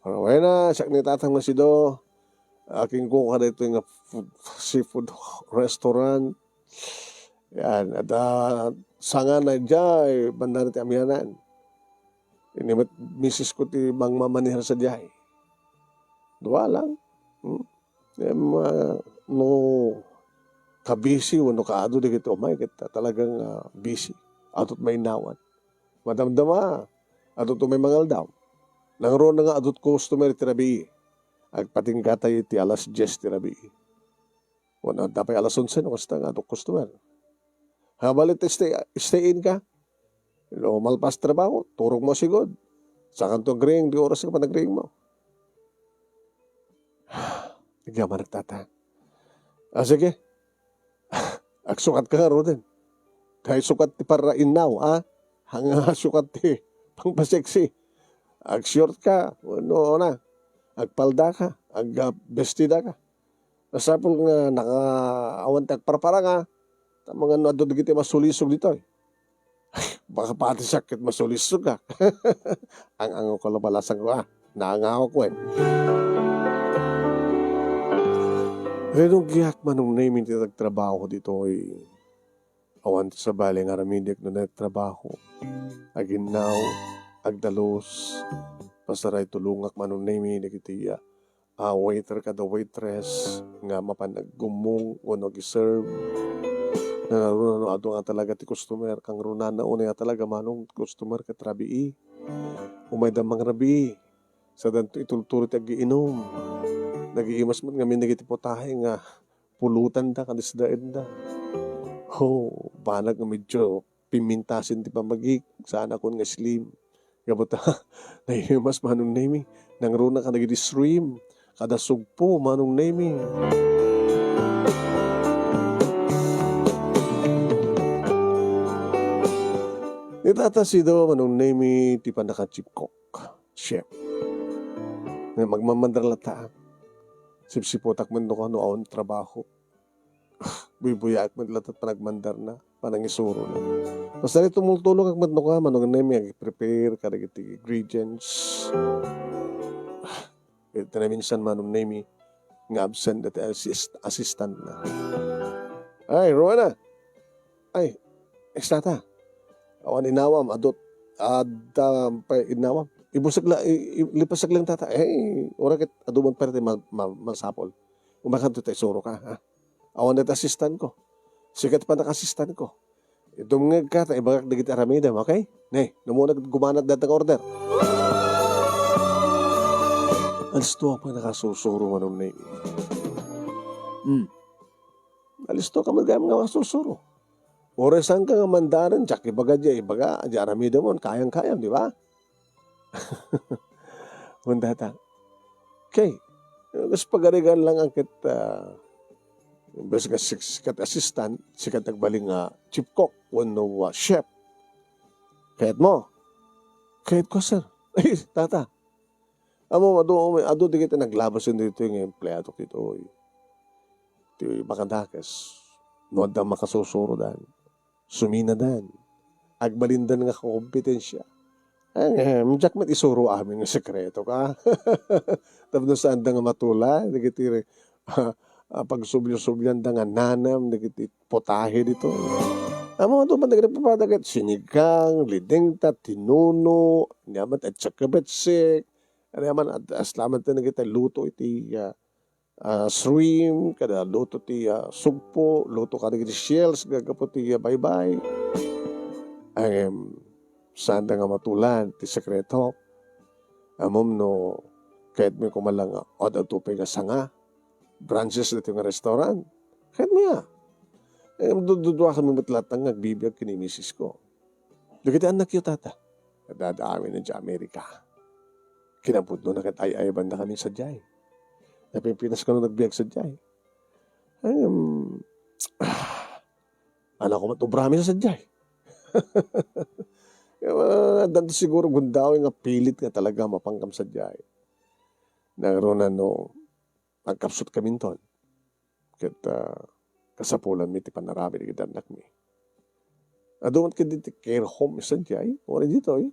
Rowena, siak ni Tatang nga Sido. Akinko kadaytoy nga food, seafood restaurant. Yan, adda sangana idiay banda ti amianan. Ini met misis ko ti mangmamaneher sadiay. Dua lang. Hmm? Em, ah, no kabisi wenno kaadu dagiti umay, ket talagang, ah, busy. Adu ti mainnawan. Madamdama, adu ti umay mangaldaw. Nangruna nga adu ti customer iti rabii. Agpatinggatay iti alas dies ti rabii. Wenno adda pay alas onse no kasta nga adu ti customer. Habali ti stay, stay in ka. No malpas trabaho, turogmo sigud. Sakanto agriing, di oras nga panagriingmo. Agyamanak, Tata. Ah, sige. Agsukat ka ngaruden. Kay sukat ti para innaw, a? Haan nga sukat ti pangpaseksi. Agshort ka. No, na. agpaldaka, ag-, ah, bestidaka. Masapul nga naka-, awan ti agparparanga, ta mangano adu dagiti masulisog ditoy. Baka pati siak ket masulisog, ah. Ang-angawko la balasangko, ah. Naangawak wen. Rinugyak Manong Nemi ti nagtrabaho ditoy. Awan ti sabali nga aramidek no nagtrabaho. Aginnaw, agdalus, pasaray tulongak Manong Nemi dagiti, ah, ah, waiter kada waitress nga mapan aggummong wenno agi-serve. Nangruna no adu nga talaga ti customer, kangrunana unay a talaga Manong ti customer ket rabii. Umayda mangrabii. Sadanto itulturo ti agiinum. Nagiimas met ngamin dagiti putahe nga pulotanda ken isdaenda. Ho, banag nga medyo pimmintasen ti pammagik, saanakon nga slim. Gapu ta, naimas Manong Nemi, nangruna kadagiti shrimp, kada sugpo, Manong Nemi. Ni Tata Sido, Manong Nemi, ti pannaka-chief cook, chef. Nga magmamandar latta. Sipsipotak man no kano awan trabaho. Buybuyaak met latta panagmandarna, panangisurona. Basta ni tumultulongak met no ka, Manong Nemi, ag-prepare kadagiti ingredients. Iti naminsan, Manong Nemi, nga absent dati assist-, assistant na. Ay, Rowena! Ay, estata. Awan inawam, adut, adda pay inawam. Ibusag la, i-, i-, lipasag lang tata. Eh, ura ket adu man pay ti ma-, ma-, masapol. Umakan to ta isuro ka, ha? Awan dayta assistant ko. Sikat pa naka-assistant ko. Dumngeg ka ta ibagak dagiti aramidem, okay? Ne, no mo naggumanat dayta nga order. Alisto pa nakasusuro Manong Nemi. Hmm. Alisto ka man gayam nga masusuro. Uray saan ka nga mandaren, diak ibaga diay, ibaga, diay aramidem mo, kayang-kayam, di ba? Wen dayta. Okay. Kas pagarigan lang ang ket, ah, imbes nga sik-, sikat assistant, sikat nagbalin nga chief cook, wenno, ah, chef. Kayat mo? Kayat ko, sir. Ay, tata. Amo, adu, adu, dagiti naglabasen ditoy nga empleado ditoy. Ti makadakes. No adda makasusuro dan. Suminadan. Agbalindan nga kakompetensia. Ay, em, diak met isuro amin nga sekreto ka. Tapno saanda nga matula, dagiti, ah, ah, pagsubli-sublianda nga nanam, dagiti potahe dito. Amo, adu man dagiti papadagat, sinigang, lidengta, tinuno, niaman, at saka betsek. Ano yaman, at aslaman ti nagita luto iti, ah, ah, shrimp, kada luto ti, ah, sugpo, luto kadagiti shells, gagapu ti, ah, baybay. Em, saanda nga matulan ti sekreto. Amom no, kayat mi kumalang, ah, ad-adu pay nga sanga, branches dito nga restaurant. Kayat mi, ah. Em, dududua kami met latta nga agbibiag ken ni misis ko. Dagiti annakyo, tata. Adda amin idiay Amerika. Kinapudno na ket ay-ayabanda kami sadiay. Napimpinas kano nagbiag sadiay. Em, ah, anak ko met ubrami sadiay. Addan siguro gundaway nga pilit nga talaga mapankam sadiay. Nangruna no, agkapsut kaminton. Ket, ah, kasapulanmi ti panaramid iti annakmi. Adu met ketdi ti care home sadiay, uray ditoy.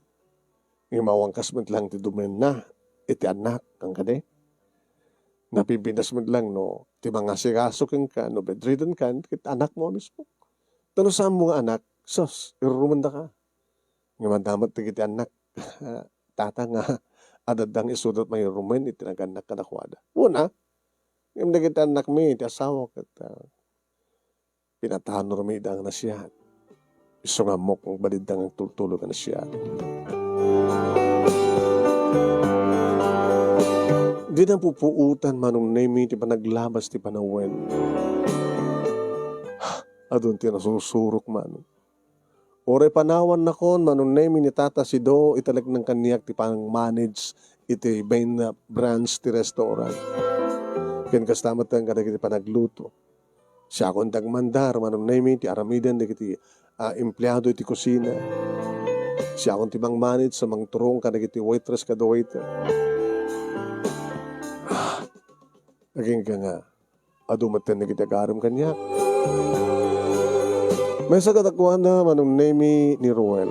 Ngem awan kas met lang ti dumenna iti annak, kan kadi. Napimpinas met lang no, ti mangasikaso kenka, no bedridden kan, ket anakmo a mismo. Ta no saanmo nga anak, sus, irurumendaka. Nga madamot dagiti annak, tata nga adda nga isuda met mangirumen iti nagannak kadakuada. Una, ngem dagiti annakmi iti asawa ket, ah, pinatanormi ida nga naasian. Isu nga ammok nga agbalin ida nga agtultulo nga naasian. Dina pupuotan Manong Nemi ti panaglabas ti panawen. Adun ti nasusurok, Manong. Uray panawannakon, Manong Nemi, ni Tata Sido, italek nang kaniak ti pang-manage iti main branch ti restaurant. Ken kasta met kadagiti panagluto. Siakon ti agmandar, Manong Nemi, ti aramiden dagiti, ah, empleado iti kusina. Siakon ti mang-manage sa mangturong kadagiti waitress kada waiter. Agingga nga, adu met ten dagiti agarem kaniak. Maysa kadakuada, Manong Nemy, ni Roel.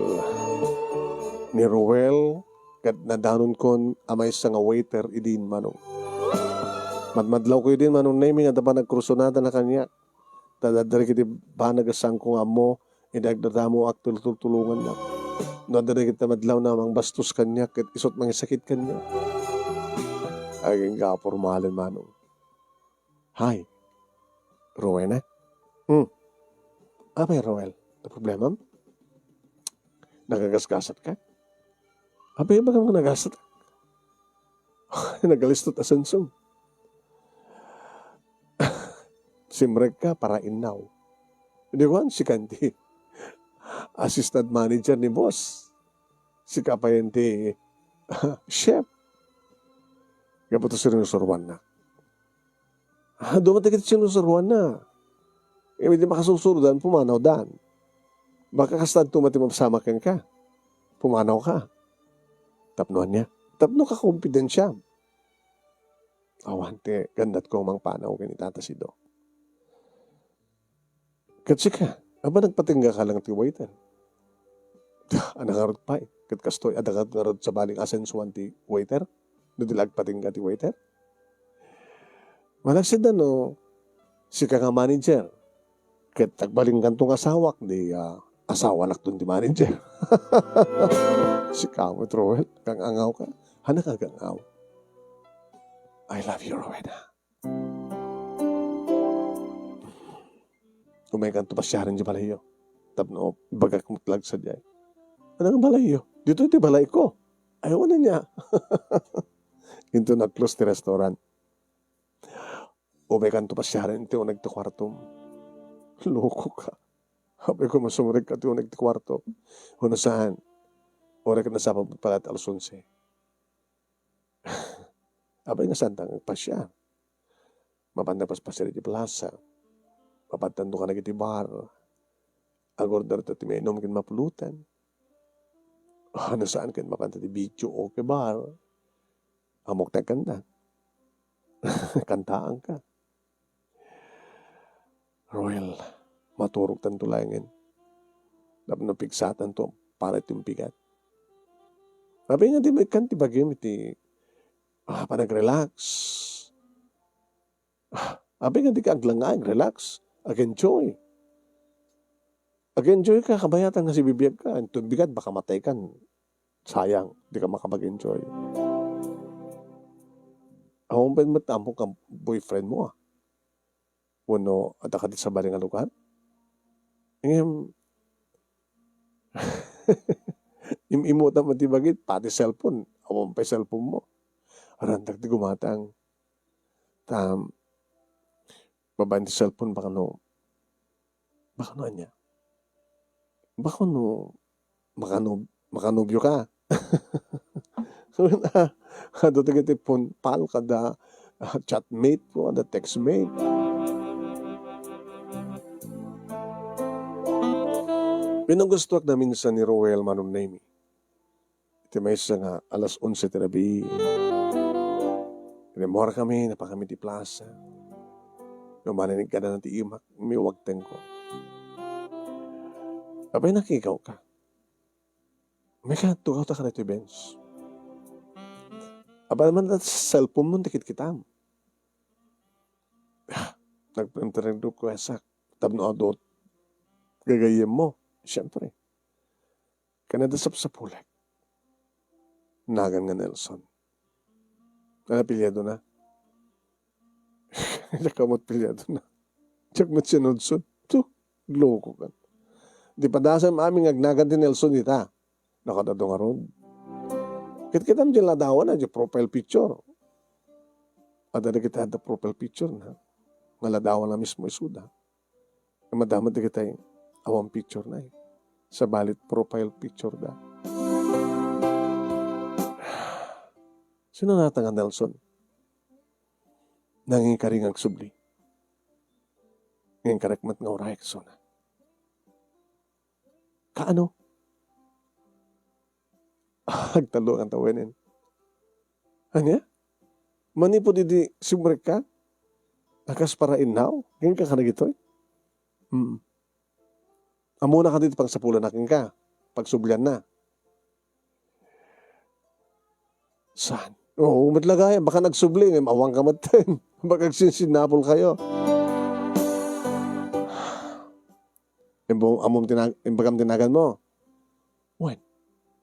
Ni Roel, ket nadanonkon a maysa nga waiter idin, Manong. Madmadlawko idin, Manong Nemy, nga adda panagkursunadana kaniak. Ta adda dagiti banag a sangko nga ammo, idi agdadamoak, tultultulongannak. No adda dagiti madlawna a mangbastos kaniak, ket isut' mangisakit kaniak. Agingga a pormalen, Manong. Hi. Rowena? Hmm. Apay, Roel? Ano problemam? Nagagasgasatka? Apay, ibagam nga nagasatak? Nagalistot a sensum. Simrekka para innaw. Di kuan, sika ti assistant manager ni boss. Sika pay ti chef. Gapu ta sinusuroanna. Ah, dumatek iti sinusuroanna. Idi makasusurodan, pumanawdan. Baka kasta adto met ti mapasama kenka. Pumanawka. Tapno ania? Tapno kakompidensiam. Awan ti gandatko mangpanaw ken ni Tata Sido. Ket sika, aba, nagpatingga ka lang ti waiter? Ania ngarud pay? Ket kastoy, adda ngarud sabali nga asensuan ti waiter? No di la agpatingga ti waiter? Malaksid no, sika nga manager. Ket agbalinkanto nga asawak, di, ah, asawanakton ti manager. Sika met, Roel, kang-angaw ka. Ania nga kang-angaw? I love you, Rowena. Umaykanto pasiaren ti balayyo. Tapno ibagak met laeng sadiay. Ania nga balayyo? Ditoy ti balayko. Ay, wen ania? Inton nag-close ti restaurant. Umaykanto pasiaren iti uneg ti kuartom. Loko ka. Apay, koma, sumrekka ti uneg ti kuarto. Wenno saan? Uray ket nasapa met pay la ti alas onse. Apay nga saanta nga agpasiar? Mapan nagpaspasiar iti plasa. Mapantanto ka dagiti bar. Agorder ta ti mainum ken mapulutan. Wenno saan ket mapanta ti video, okay, bar. Ammok ti agkanta. Kantaanka. Roel, maturogtanto laengen. Tapno pigsatanto para iti umpigat. Apay nga dimo ikkan ti bagim iti, ah, panag-relax? Ah, apay nga dika aglangaag, relax, ag-enjoy? Ag-enjoy ka, kabayatan nga sibibiag ka. Inton bigat, baka matay kan. Sayang, di ka makapag-enjoy. Awan pay met ammo ka boyfriend mo, ah. Wenno adda kadi sabali nga lugar? Ngem, im-imutam ti bagit, pati cellphone, awan pay cellphone mo. Rantak ti gumatang. Ta, babaen ti cellphone, baka no, baka no ania? Baka no, makano-, makanobio ka? Wen, ah, adu dagiti phone pal kada, ah, chatmate ko, kada textmate. Pinagustoak naminsan ni Roel, Manong Nemy. Iti maysa nga alas onse ti rabii, rimmuarkami, napakami ti plasa. Ngem manen inkadana ti imak, miwagtengko. Apay, nakikawka? Mika, tugawta ka ditoy bench. Apay man ta cellphone mo, ti kitkitam. Ah, nagpinterendok ko, esak. Tapno adu ti gagayyem mo. Siyempre. Ken adda sapsapulek. Nagan nga Nelson. Ania apelyido na? Diak ammo ti apelyido na. Diak met sinudsod. Tu, loko ka. Di padasem amin nga agnagan ti Nelson dita. Nakadado ngarud. Kitkitam diay ladawan a, diay profile picture. Adda dagiti adda profile picture na. Nga ladawan na mismo isuda. Madama dagiti awan picture na, eh. Sabali profile picture da. Sino nata nga Nelson? Nangikari nga agsubli. Ngem inkarek met nga uray, isuna. Kaano? Agtallokan ta wenen. Ania? Manipud idi simrekka, A kas para innaw? Kenka kadagitoy? Mm. Ammona kadi ti pangsapulanna kenka? Pagsublianna? Saan? Oo, met la gayam. Baka nagsubli, ngem awanka metten. Baka agsinsinnapolkayo. Imbong, ammom ti nag-, imbagam ti naganmo? Wen.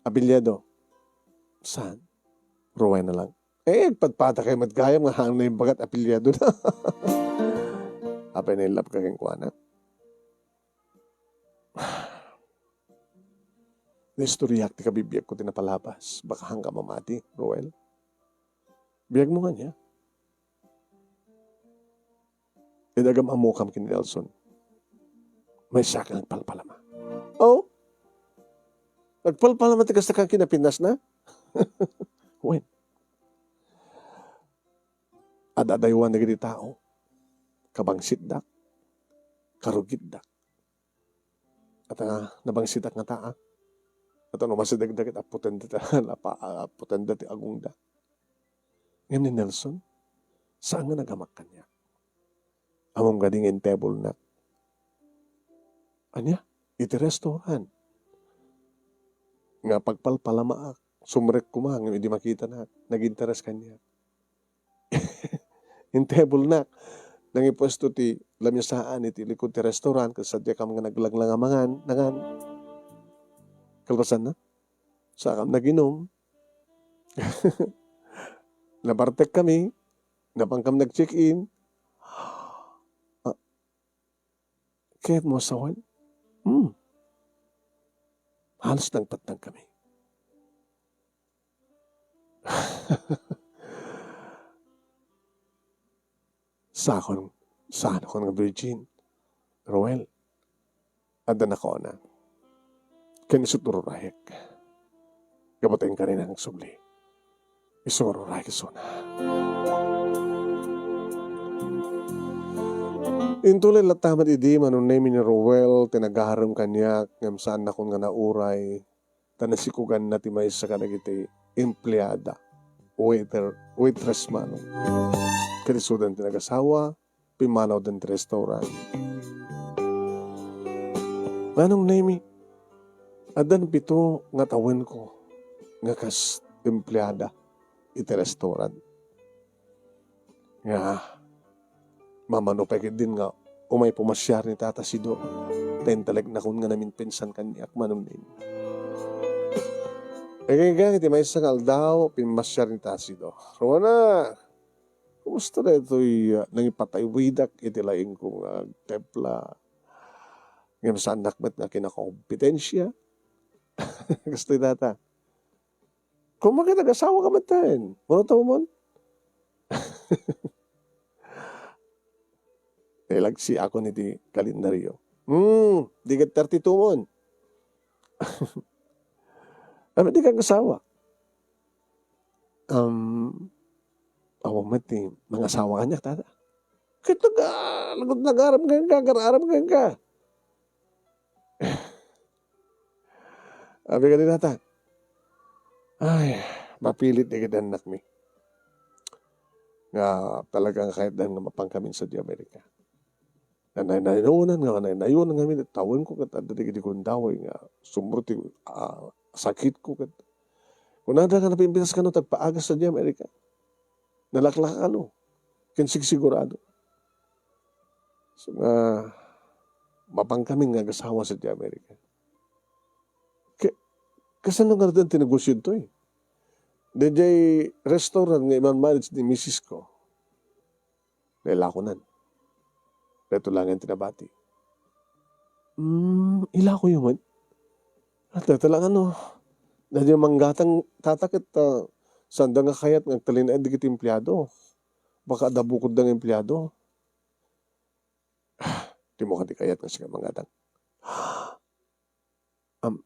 Apelyido? Saan? Rowena lang. Eh, agpadpadakayo met gayam nga haan na imbagat apelyido na. Apay na-in-love ka kenkuana? Naistoryaak ti kabibiagko ti napalabas. Baka haanka mamati, Roel. Biagmo ngania? Idi agam-ammokam ken ni Nelson, maysaak nga agpalpalama. Oh? Agpalpalama ti kasta kan kinapinasna? Wen. Ad-adaywan dagiti tao. Kabangsitdak. Karugitdak. At, ah, nabangsitak nga taa. At ano, masidegdagit, aputenda ti, apa-, aputenda ti agongda. Ngem ni Nelson, saan nga nagamak kaniak. Ammom kadi nga intebulnak. Ania? Iti restaurant. Nga pagpalpalamaak, sumrek koma, ngem idi makitanak, nag-interes kaniak. Intebulnak. Nangipuesto ti lamisaan iti likod ti restaurant, ket sadiakam nga naglanglangamangan, nangan. Kalpasanna, saakam naginum. Nabartek kami, napankam nag-check-in. Ah, kayatmo a sawen? Hmm. Halos nangpatnang kami. Sakon, sanokon nga virgin, Roel. Adda nakauna. Ken isu ti ururayek. Gapu ta inkari nga agsubli. Isu nga ururayek isuna. Intulay latta met idi, Manong Nemy, ni Roel ti nagarem kaniak, ngem saannakon nga nauray, ta nasikuganna ti maysa kadagiti empleada, waiter, waitress, Manong. Ket isudan ti nagasawa, pimmanawdan ti restaurant. Manong Nemy, addan pito nga tawenko nga kas empleada iti restaurant. Nga, mamano pay ketdin nga umay pumasiar ni Tata Sido, ta intaleknakon nga naminpinsan kaniak, Manong Nemy. Agingga iti maysa nga aldaw, pimmasiar ni Tata Sido. Rowena, kumusta daytoy, ah, nangipataywidak iti laingko nga agtempla? Ngem saannak met nga kinakakompetensia. Kastoy dayta. Koma ket agasawaka metten. Mano ta umon? Nailaksiakon iti kalendario. Hmm, di ket thirty-two mon. Ano, di ka agasawa? Um, awan met ti mangasawa kaniak, Tata. Ket naga-, nagarem kenka, agar-arem kenka. Abi kadi, Tata, ay, mapilit dagiti annakmi nga talaga nga kayatdan nga mapankamin sadiay Amerika. Nanaynayonan nga, nanaynayonan ngamin, tawenko ket adda dagiti gundaway nga sumro ti, ah, sakitko ket kunada nga napiimbitas kano ti agpaagas sadiay Amerika. Nalaklaka kano ken sigsigurado. So, nga, mapankamin nga agasawa sadiay Amerika. Ke-, kasano nga ti negosio ditoy? Daydiay restaurant nga iman-manage ni misis ko. Nailakonan. Daytoy laeng ti nabati. Hmm, ilakoyo met? At dayta laeng, ano, daydiay manggatang, Tata, ket, ah, saanda nga kayat nga agtalinaed dagiti empleado. Baka adda bukodda nga empleado. Dimo kadi kayat nga sika manggatang? Am,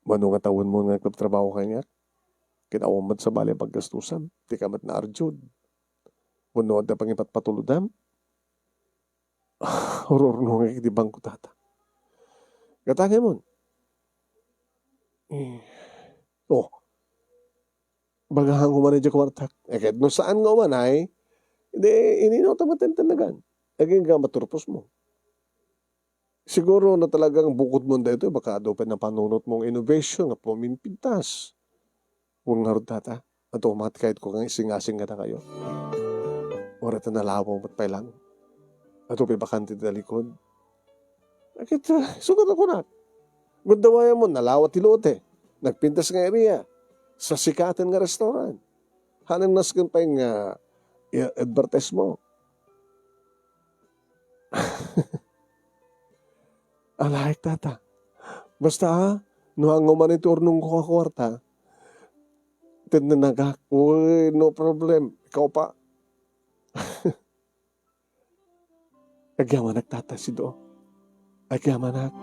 mano nga tawenmo nga nagtrabaho kaniak? Ket awan met sabali a paggastusam, dika met naarjud. Wenno adda pangipatpatulodam? Ururnongek iti bangko, Tata. Gatangemon. Eh, oh, bagahanko man idiay kuartak. Eh, ket no saan nga umanay, Di, inino ta matentenagan? Agingga maturpos mo. Siguro no talagang bukod mo daytoy, baka adu pay napanunot mong innovation nga pumimpintas. Wen ngarud, tata, adu met kayatko nga isingasing kadakayo. Uray ta nalawa met pay lang. Adu pay bakante ti talikod. Ket, ah, sukat a kunak. Gundawayam mo, nalawa ti lote. Nagpintas nga area. Sa sikaten nga restaurant. Haanna nasken pay nga i-advertise mo. Alaek, tata. Basta, ah, no haan man iti urnongko a kuarta, tennenagak. Uy, no problem. Ikaw pa. Agyamanak, tata, sido. Agyamanak.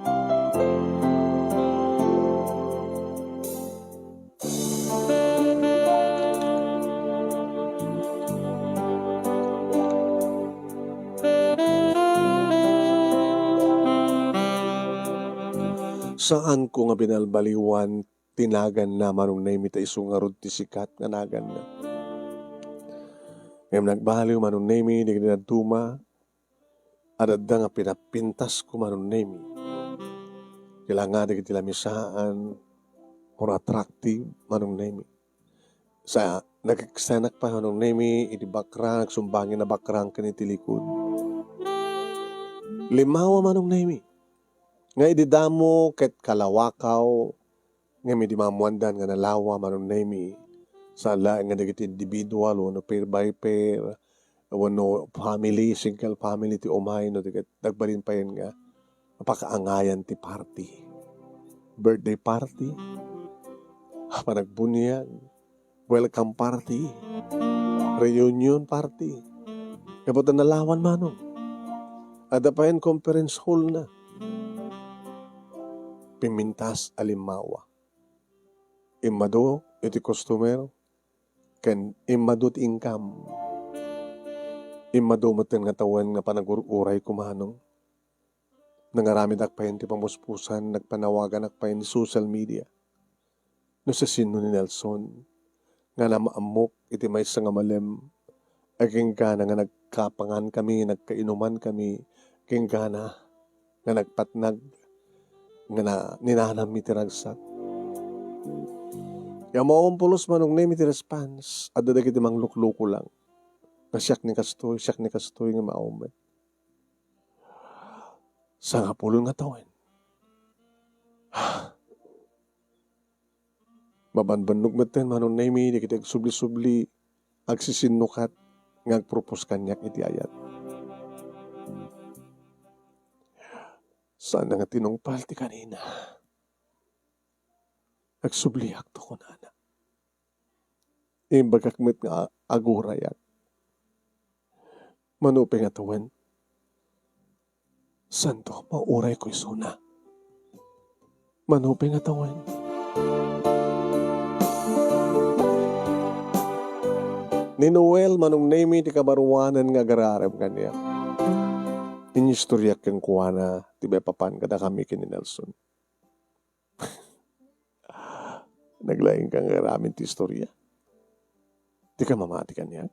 Saanko nga binalbaliwan ti naganna, Manong Nemy, ta isu ngarud ti sikat nga naganna. Ngem nagbaliw, Manong Nemy, dagiti dadduma, adda nga pinapintasko, Manong Nemy. Kailangan dagiti lamisaan, more attractive, Manong Nemy. Sa, nagkiksanak pay, Manong Nemy, iti bakrang, nagsumbangen a bakrang ken iti likod. Limmawa, Manong Nemy. Nga idi damo ket kalawakaw, ngem idi maammoandan nga nalawa, Manong Nemy, saan laeng nga dagiti individual wenno pair by pair, wenno family, single family ti umay, no di ket nagbalin payen nga mapakaangayan ti party. Birthday party, panagbunyag, welcome party, reunion party. Gapu ta nalawan, Manong. Adda payen conference hall na. Pimintas a limmawa. Immadu iti customer, ken immadu ti income. Immadu metten nga tawen nga panagur-urayko, Manong. Nangaramedak payen ti pamuspusan, nagpanawaganak payen iti social media. No siasino ni Nelson, nga naammok iti maysa nga malem, agingga nga nagkapangan kami, nagkainuman kami, agingga nga nagpatnag, nga na, ninanammi ti ragsak. Nga maumpulos, Manong Nemy, ti response, adda dagiti manglukluko lang. Nga siak ni kastoy, siak ni kastoy, nga maawmet. Sangapulo nga tawen. Mabanbannog metten, Manong Nemy, dagiti agsubli-subli, agsisinnukat, nga agpropose kaniak iti ayat. Saan nga tinungpal ti kanina. Agsubliakto, kunana. Imbagak met nga agurayak. Mano pay nga tawen? Santo, maurayko isuna. Mano pay nga tawen? Ni Noel, Manong Nemy, ti kabaruanen nga agararem kaniak. Inistoriak kenkuana ti maipapan kadakami ken ni Nelson. Naglaingka nga aramid ti istoria. Dika mamati kaniak?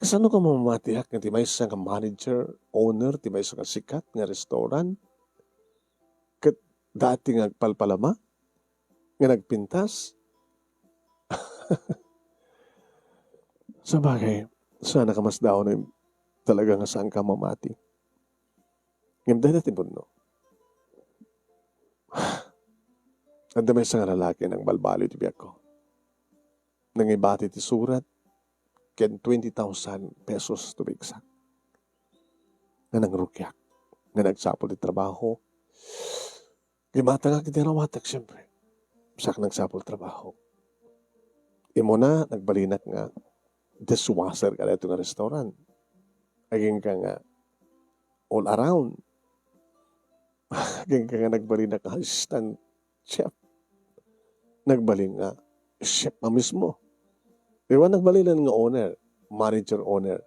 Kasano ka mamatiak nga ti maysa nga manager, owner ti maysa nga sikat nga restaurant, ket dati nga agpalpalama, nga nagpintas? Sabagay, saan a kamasdaon, talaga nga saanka mamati. Ngem dayta ti pudno. Adda maysa nga lalaki a nangbalbaliw iti biagko. Nangibati ti surat ken twenty thousand pesos to be exact. Nga nangrugiak, nga nagsapul ti trabaho. Gimatangak iti arawatek, siempre. Sa nagsapul trabaho. Immuna, nagbalinak nga dishwasher kadaytoy nga restaurant. Agingga nga all around. Agingga nga nagbalinak nga assistant chef. Nagbalin nga chef a mismo. Di ba nagbalin nga owner, manager owner.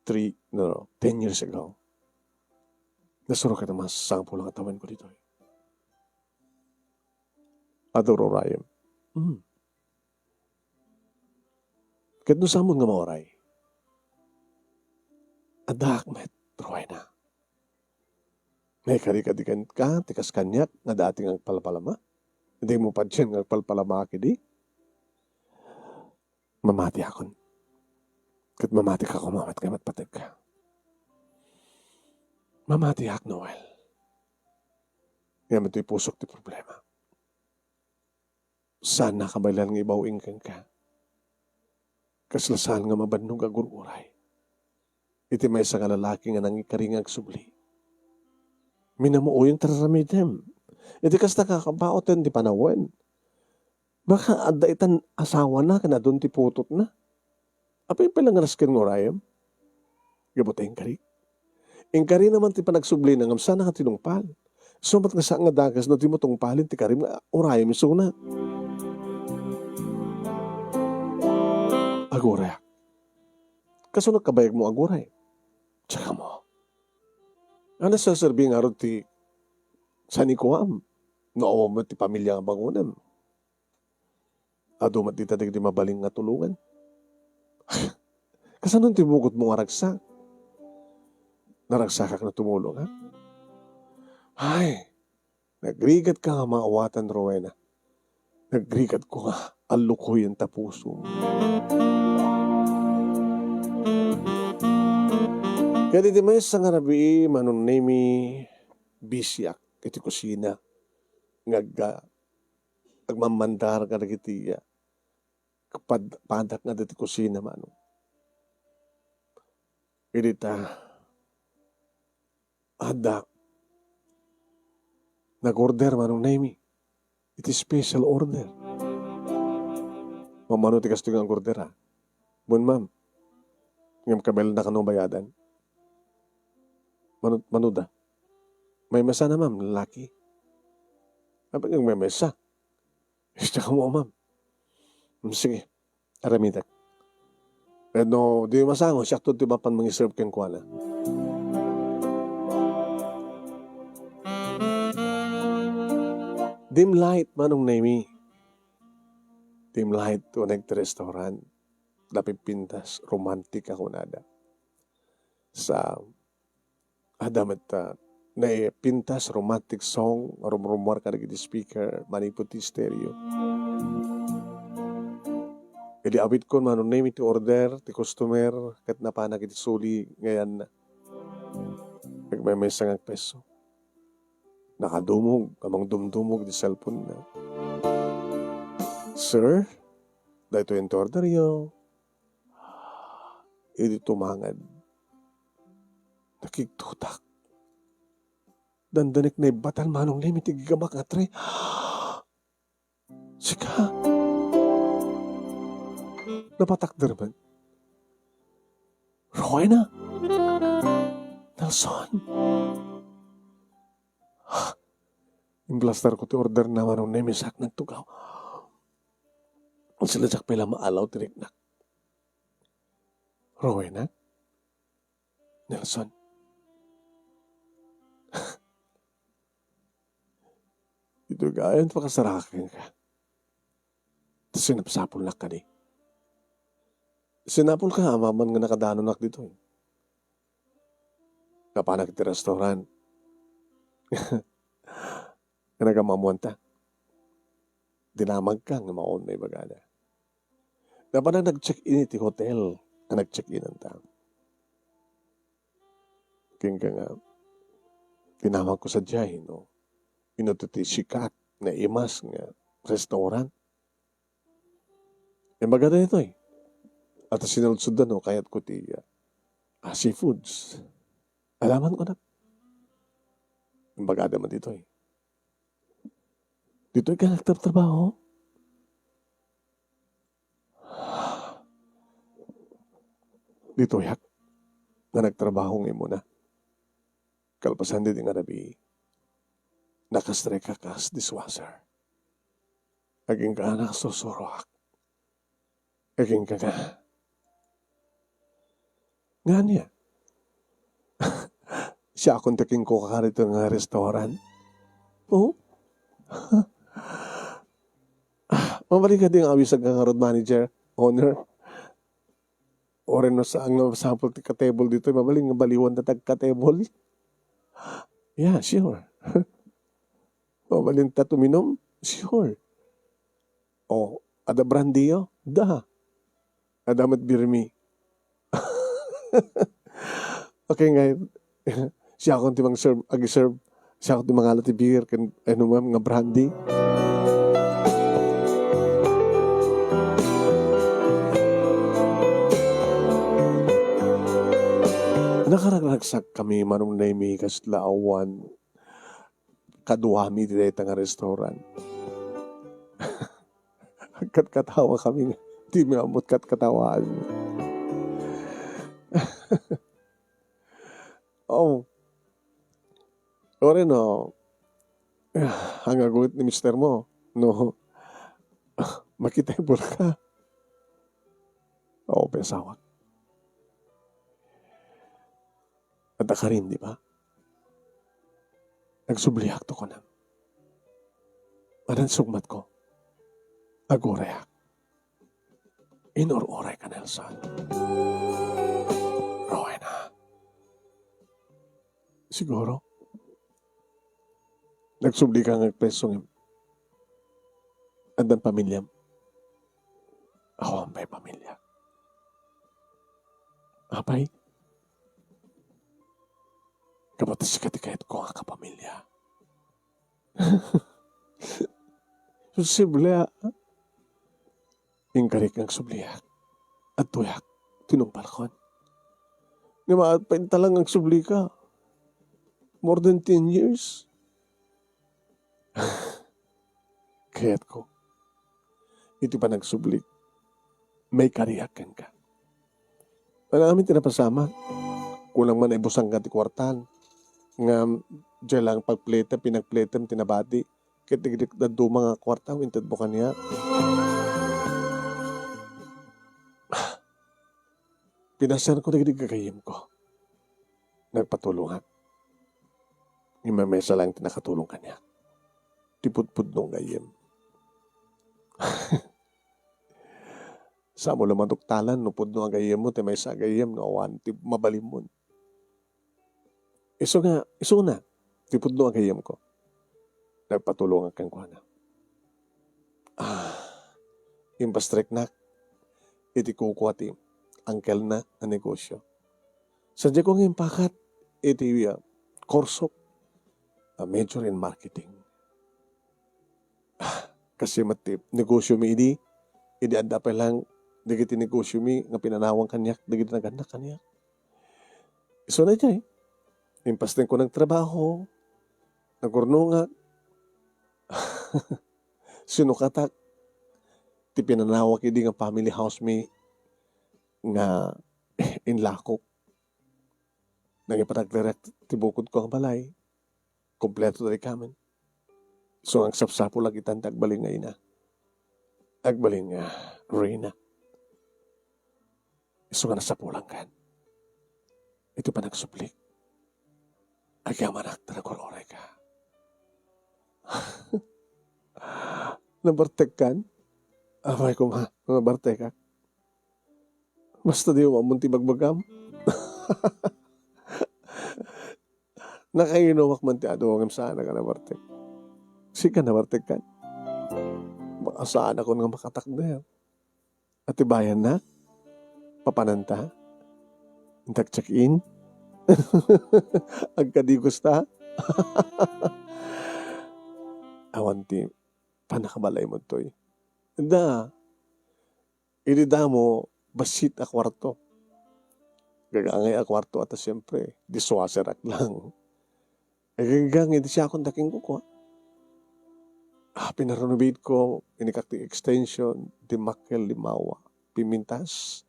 Three, no, no, ten years ago. Nasurok iti masangpul nga tawen ko ditoy. Aduro Ryan. Hmm. Ket no saanmon nga mauray, addaak met, Rowena. Naikari kadi kenka ti kas kaniak nga dati nga agpalpalama? Dimo patien nga agpalpalamaak idi? Mamatiakon. Ket mamatika koma met nga matpategka. Mamatiak, Noel. Ngem iti pusok ti problema. Saan nakabaelan nga ibaw-ing kenka. Kasla saan nga mabannog a gur-uray iti maysa nga lalaki nga nangikari nga agsubli. Minamuoyem ti ar-aramidem. Iti kasta, kakabaoten ti panawen. Baka adda itan asawana ken adun ti putotna. Apay pay la nga nasken nga urayem? Gapu ta inkari. Inkarina man ti panagsublina ngem saanna nga tinungpal. Isu met nga saan nga dakes no dimo tungpalen ti karim nga urayem isuna. Agurayak. Kasano kabayagmo aguray? Tsaka mo. Ania serserbi ngarud ti sanikuam no awan met ti pamilia nga bangonem? Adu met dita dagiti mabalin nga tulongan. Kasano ti bugotmo nga ragsak? Naragsakak no tumulong, ha? Ay, nagrigatka nga maawatan, Rowena. Nagrigatko nga allukoyen ta pusom. Ket iti maysa nga rabii, Manong Nemy, bisiak iti kusina nga agga-, agmamandar kadagiti, ah, pad-, padak nga dati kusina, Manong. Idi ta, adda nag-order, Manong Nemy. Iti special order. Mamano ti kastoy nga nag-order, ha? Wen, ma'am. Ngem kabaelanda kano bayadan? Mano, mano da? May mesana, ma'am, lalaki. Apay nga may mesa? Siak kamo, ma'am. Mm, sige. Aramidek. Ket no di masango, siak to ti mapan mangiserve kenkuana. Dim light, Manong Nemy. Dim light, uneg ti restaurant. Napipintas, romantic a kunada. Sa Adda met, ah, naipintas romantic song, rumrumuar kadagiti speaker manipud ti stereo. Idi awitkon, Manong Nemy, ti order ti customer, ket napanak iti suli nga yanna. Nagmaymaysa nga agpeso. Nakadumog, ammong dumdumog ti cellphone na. "Sir, daytoy ti orderyo." Idi tumangad, nakigtutak. Dandanek naibbatan, Manong Nemy, ti gigamak nga tray. Sika? Napatakder met. Rowena? Nelson? Implastarko ti order na, Manong Nemy, sa nagtugaw. Sila diak pay la maalaw ti riknak. Rowena? Nelson. Ito gayon pakasarakan ka. Ta sinapsapulnak kadi. Sinapulka, amangan nga nakadanonak ditoy. Napanak iti restaurant. Nga nagamamuanta. Dinamagka nga maon na ibagada. Napanak nag-check-in iti hotel nga nag-check-inanta. Kenka nga, dinamagko sadiay, no? Ino ti sikat, naimas nga restaurant. Imbagada ditoy. At sinaludsodan, no, kayatko ti, ah, ah, seafoods. Alaman ko na. Imbagada man ditoy. Ditoy ka nagtatrabaho? Ditoyak nga nagtrabaho nga imuna. Kalpasan ditoy nga rabii, nakastreka kas dishwasher. Agingga nga nakasursuroak. Agingga nga. Ngania? Siakon ti kinkuka ditoy nga restaurant? Oh? Mabalin kadi nga awisag nga ngarud, manager, owner? Uray no saan nga masapul ti katebol ditoy, mabalin nga baliwan ta ti agkatebol? Yeah, sure. Mabalin ta tuminum? Sure. O, adda brandiyo? Da. Adda met beer mi. Okay, ngay, siakon ti mang-serve, agi-serve. Siakon ti mangala ti beer ken, ano, ma'am, nga brandy. Nakaragsakkami, Manong Nemy, kasla awan kaduami iti dayta nga restaurant. Agkatkatawakami nga di mi ammot katkatawaan. Oh. Uray no, ang agulit ni mister mo, no, makitebol ka. Oo, piasawak. Adda karin, di ba? Nagsubliak to kunam. Adan sugmatko. Agureak. Inur-uray ka, Nelson. Rowena. Siguro, nagsubli ka nga agpreso ngem addan pamilyam. Awan pay pamilya. Apay, kabatas ka ti kayatko nga kapamilya. Sensible, ah. Inkarik nga agsubliak. Adtoyak, tinungpalkon. Nga mapainta lang nga agsubli ka. More than ten years. Kayatko, iti panagsublik, maikariak kenka. Amin ti napasamak. Kunam nga naibusangka ti kuartam. Ngem, diay lang pagpletem, pinagpletem ti nabati. Ket dagiti dadduma nga kuartam, intedmo kaniak. Pinasiarko dagiti gagayyemko. Nagpatulongak. Ngem maysa laeng ti nakatulong kaniak. Ti pudpudno nga gayyem. Saan mo la maduktalan no pudno a gayyemmo ti maysa a gayyem no awan ti mabalinmon. Isu nga, isuna, ti pudno a gayyemko. Nagpatulongak kenkuana. Ah, impastreknak iti kukua ti angkelna a negosio. Sadiayko nga impakat iti, ah, kursok a major in marketing. Ah, kastoy met ti negosyomi idi, idi adda pay lang dagiti negosyomi nga pinanawan kaniak dagiti nagannak kaniak. Isuna idiay, impastengko nagtrabaho, nagurnongak, sinukatak ti pinanawak idi nga family house mi nga inlakok. Nangipatagdiriak ti bukodko nga balay. Kompleto ti rekamen. Isu nga agsapsapulak itan ti agbalin nga ina. Agbalin nga reyna. Isu nga nasapulankan iti panagsublik. Agyamanak ta nagururayka. Nabartekkan? Apay koma, nabartekak. Basta di mo ammon ti bagbagam. Nakainumak man ti adu, ngem saanak a nabartek. Sika nabartek kan? Baka saanakon nga makatakder. Atibayanna? Papananta? Intak check-in? Agkadigos ta? Awan ti pannakabalay mo toy. Da, idi damo, bassit a kuarto. Gagangay a kuarto, ata siempre, dishwasherak lang. Aginggang iti siakon ta ken kukua. Ah, pinarenovateko, inikak ti extension, dimmakkel, limawa, pimintas.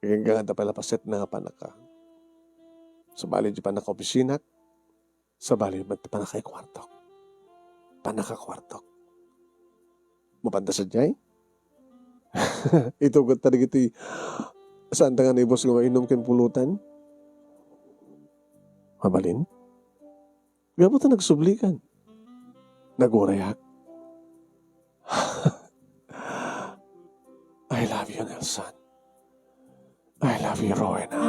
Aginggang adda pay la paset nga panaka. Sabali di panaka-opisinat, sabali met ti panakaikuartok. Panakakuartok. Mapanda sadiay? Itugot ta dagiti saan ta nga naibus nga mainum ken pulutan? Mabalin? Gapu ta nagsublikan. Nagurayak. I love you, Nelson. I love you, Rowena.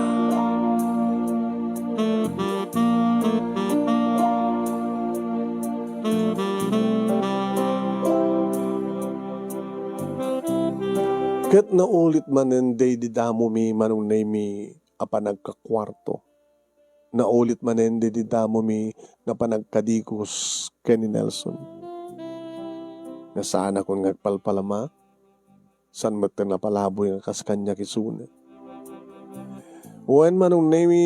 Ket naulit manen daydi damomi, Manong Nemy, a panagkakuarto. Naulit manen daydi damomi nga panagkadikus ken ni Nelson. Nga saanakon nga agpalpalama, saan met nga napalaboy nga kas kaniak isuna. Wen, Manong Nemy,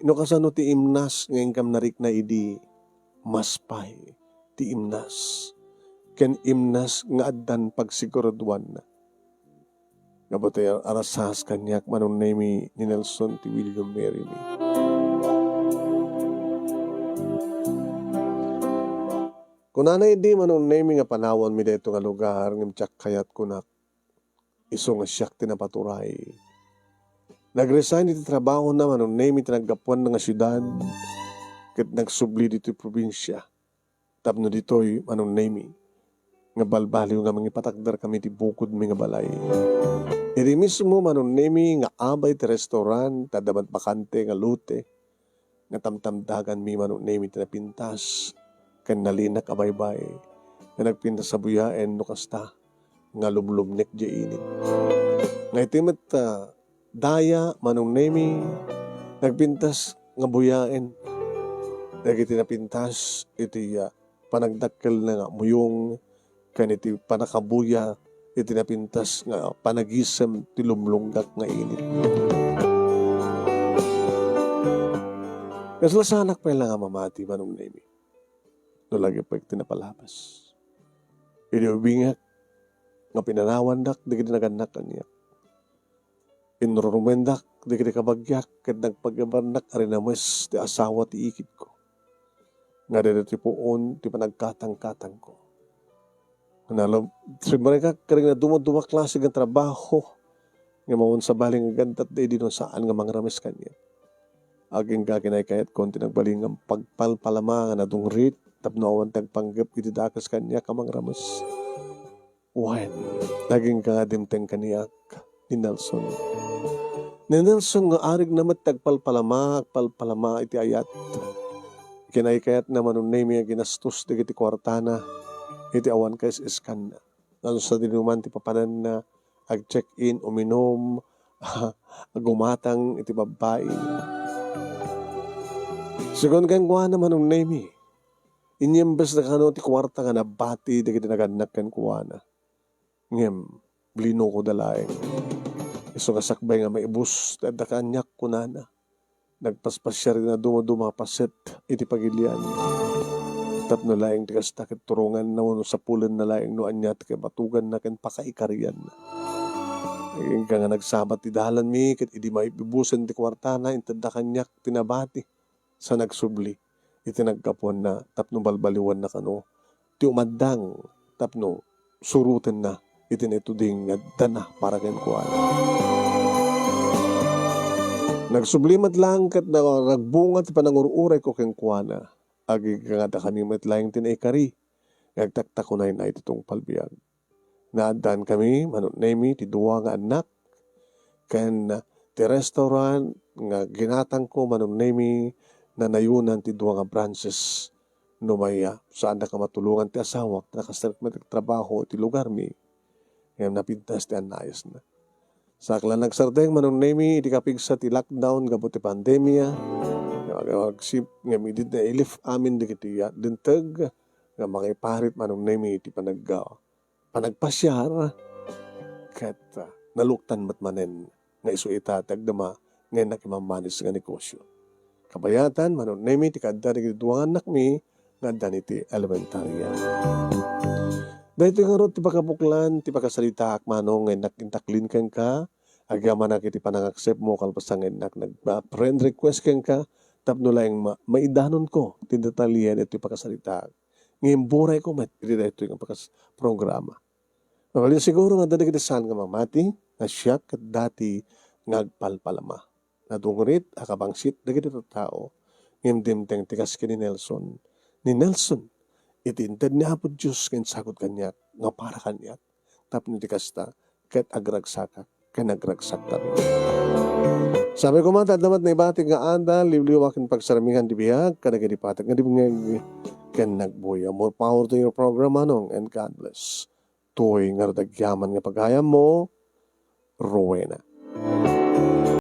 no kasano ti imnas nga inkam narikna idi, mas pay ti imnas, ken imnas nga addan pagsiguraduanna. Gapu ta arasas kaniak, Manong Nemy, ni Nelson ti William Mary mi. Kunana idi, Manong Nemy, nga panawanmi daytoy nga lugar, ngem diak kayat kunak, isu nga siak ti napaturay. Nag-resign iti trabahona, Manong Nemy, ti naggapuanna nga siudad, ket nagsubli ditoy probinsia. Tapno ditoy, Manong Nemy, nga balbaliw nga mangipatakderkami iti bukodmi nga balay. Idi mismo, Manong Nemy, nga abay ti restaurant, adda met bakante nga lote, nga tamtamdaganmi, Manong Nemy, ti napintas ken nalinak a baybay nga nagpintas a buyaen no kasta nga lumlumnek diay init. Nga iti met, ah, daya, Manong Nemy, nagpintas nga buyaen dagiti napintas iti, ah, panagdakkelna nga muyong ken iti pannakabuya iti napintas nga panagisem ti lumlunggak nga init. Kasla saanak pay la nga mamati, Manong Nemy, no lagipek ti napalabas. Idi ubingak nga pinanawandak dagiti nagannak kaniak, inrurumendak dagiti kabagiak ket nagpagibarnak a rinames ti asawa ti ikitko. Nga daytoy ti puon ti panagkatangkatangko. Nalab-, simrekak kadagiti nadumaduma a klase nga trabaho nga awan sabali nga aggantat idi no saan nga mangrames kaniak. Agingga kinaykayatko ti nagbalin nga pagpalpalama nga nadungrit tapno awan ti agpanggep iti dakes kaniak a mangrames. Wen, nagingga nga dimteng kaniak ni Nelson. Ni Nelson nga arigna met ti agpalpalama, agpalpalama iti ayat. Kinaykayatna, Manong Nemy, a ginastos dagiti kuartana iti awan kaes-eskanna. Ngem sadinoman ti papananna, ag-check-in, uminum, gumatang iti babbai. Sigun kenkuana, Manong Nemy, inyembesna kano ti kuarta nga nabati dagiti nagannak kenkuana. Ngem, linukoda laeng. Isu nga sakbay nga maibus ti adda kaniak, kunana. Nagpaspasiar iti nadumaduma a paset iti pagilian. Tapno laeng ti kasta ket turonganna wenno sapulenna laeng no ania ti kaibatuganna ken pakaikarianna. Agingga nga nagsabat ti dalanmi ket idi maibusen ti kuartana, intedda kaniak ti nabati sa nagsubli iti naggapuanna tapno balbaliwanna kano ti umaddang tapno surotenna iti naituding nga addana para kenkuana. Nagsubli met laeng ket na-, nagbunga ti panangur-urayko kenkuana. Agingga nga adda kami met laeng ti naikari nga agtaktakunayna iti tungpal biag. Naaddaan kami, Manong Nemy, ti dua nga annak, ken ti restaurant nga ginatangko, Manong Nemy, nanayonan ti dua nga branches. No maya, saannak a matulongan ti asawak, nakasarek met ti trabaho iti lugarmi. Ngem napintas ti annayasna. Sakla nagsardeng, Manong Nemy, iti kapigsa ti lockdown gapu ti pandemia, nga mag-, agsip-, ngem idi na-lift amin dagiti, ah, linteg, nga mangiparit, Manong Nemy, iti panag-, ah, panagpasiar, ket, ah, naluktan met manen nga isu ita ti agdama nga innak imammanis nga negosyo. Kabayatan, Manong Nemy, ti kaadda dagiti dua nga annakmi nga addan iti elementaria. Daytoy ngarud ti pakabuklan ti pakasaritaak, Manong, nga innak intaklin kenka, agyamanak iti panangaksepmo kalpasan nga innak nag-, ah, friend request kenka tapno laeng ma-, maidanonko ti detalye daytoy pakasaritaak. Ngem burayko met iti daytoy nga pakas-, programa. Mabalin siguro nga adda dagiti saan nga mamati nga siak ket dati nga agpalpalama. Nadungrit a kabangsit dagiti tattao, ngem dimteng ti kas ken ni Nelson. Ni Nelson, iti inted ni Apo Dios nga insagod kaniak nga para kaniak, tapno iti kasta, ket agragsakak ken nagragsaktamin. Sabi ko man, adda met naibatik nga adal, liwliwa ken pagsarmingan ti biag kadagiti pateg nga dimngeg ken nagbuya. More power to your program, Manong, and God bless. Toy nga rudagyaman nga pagayammo, Rowena.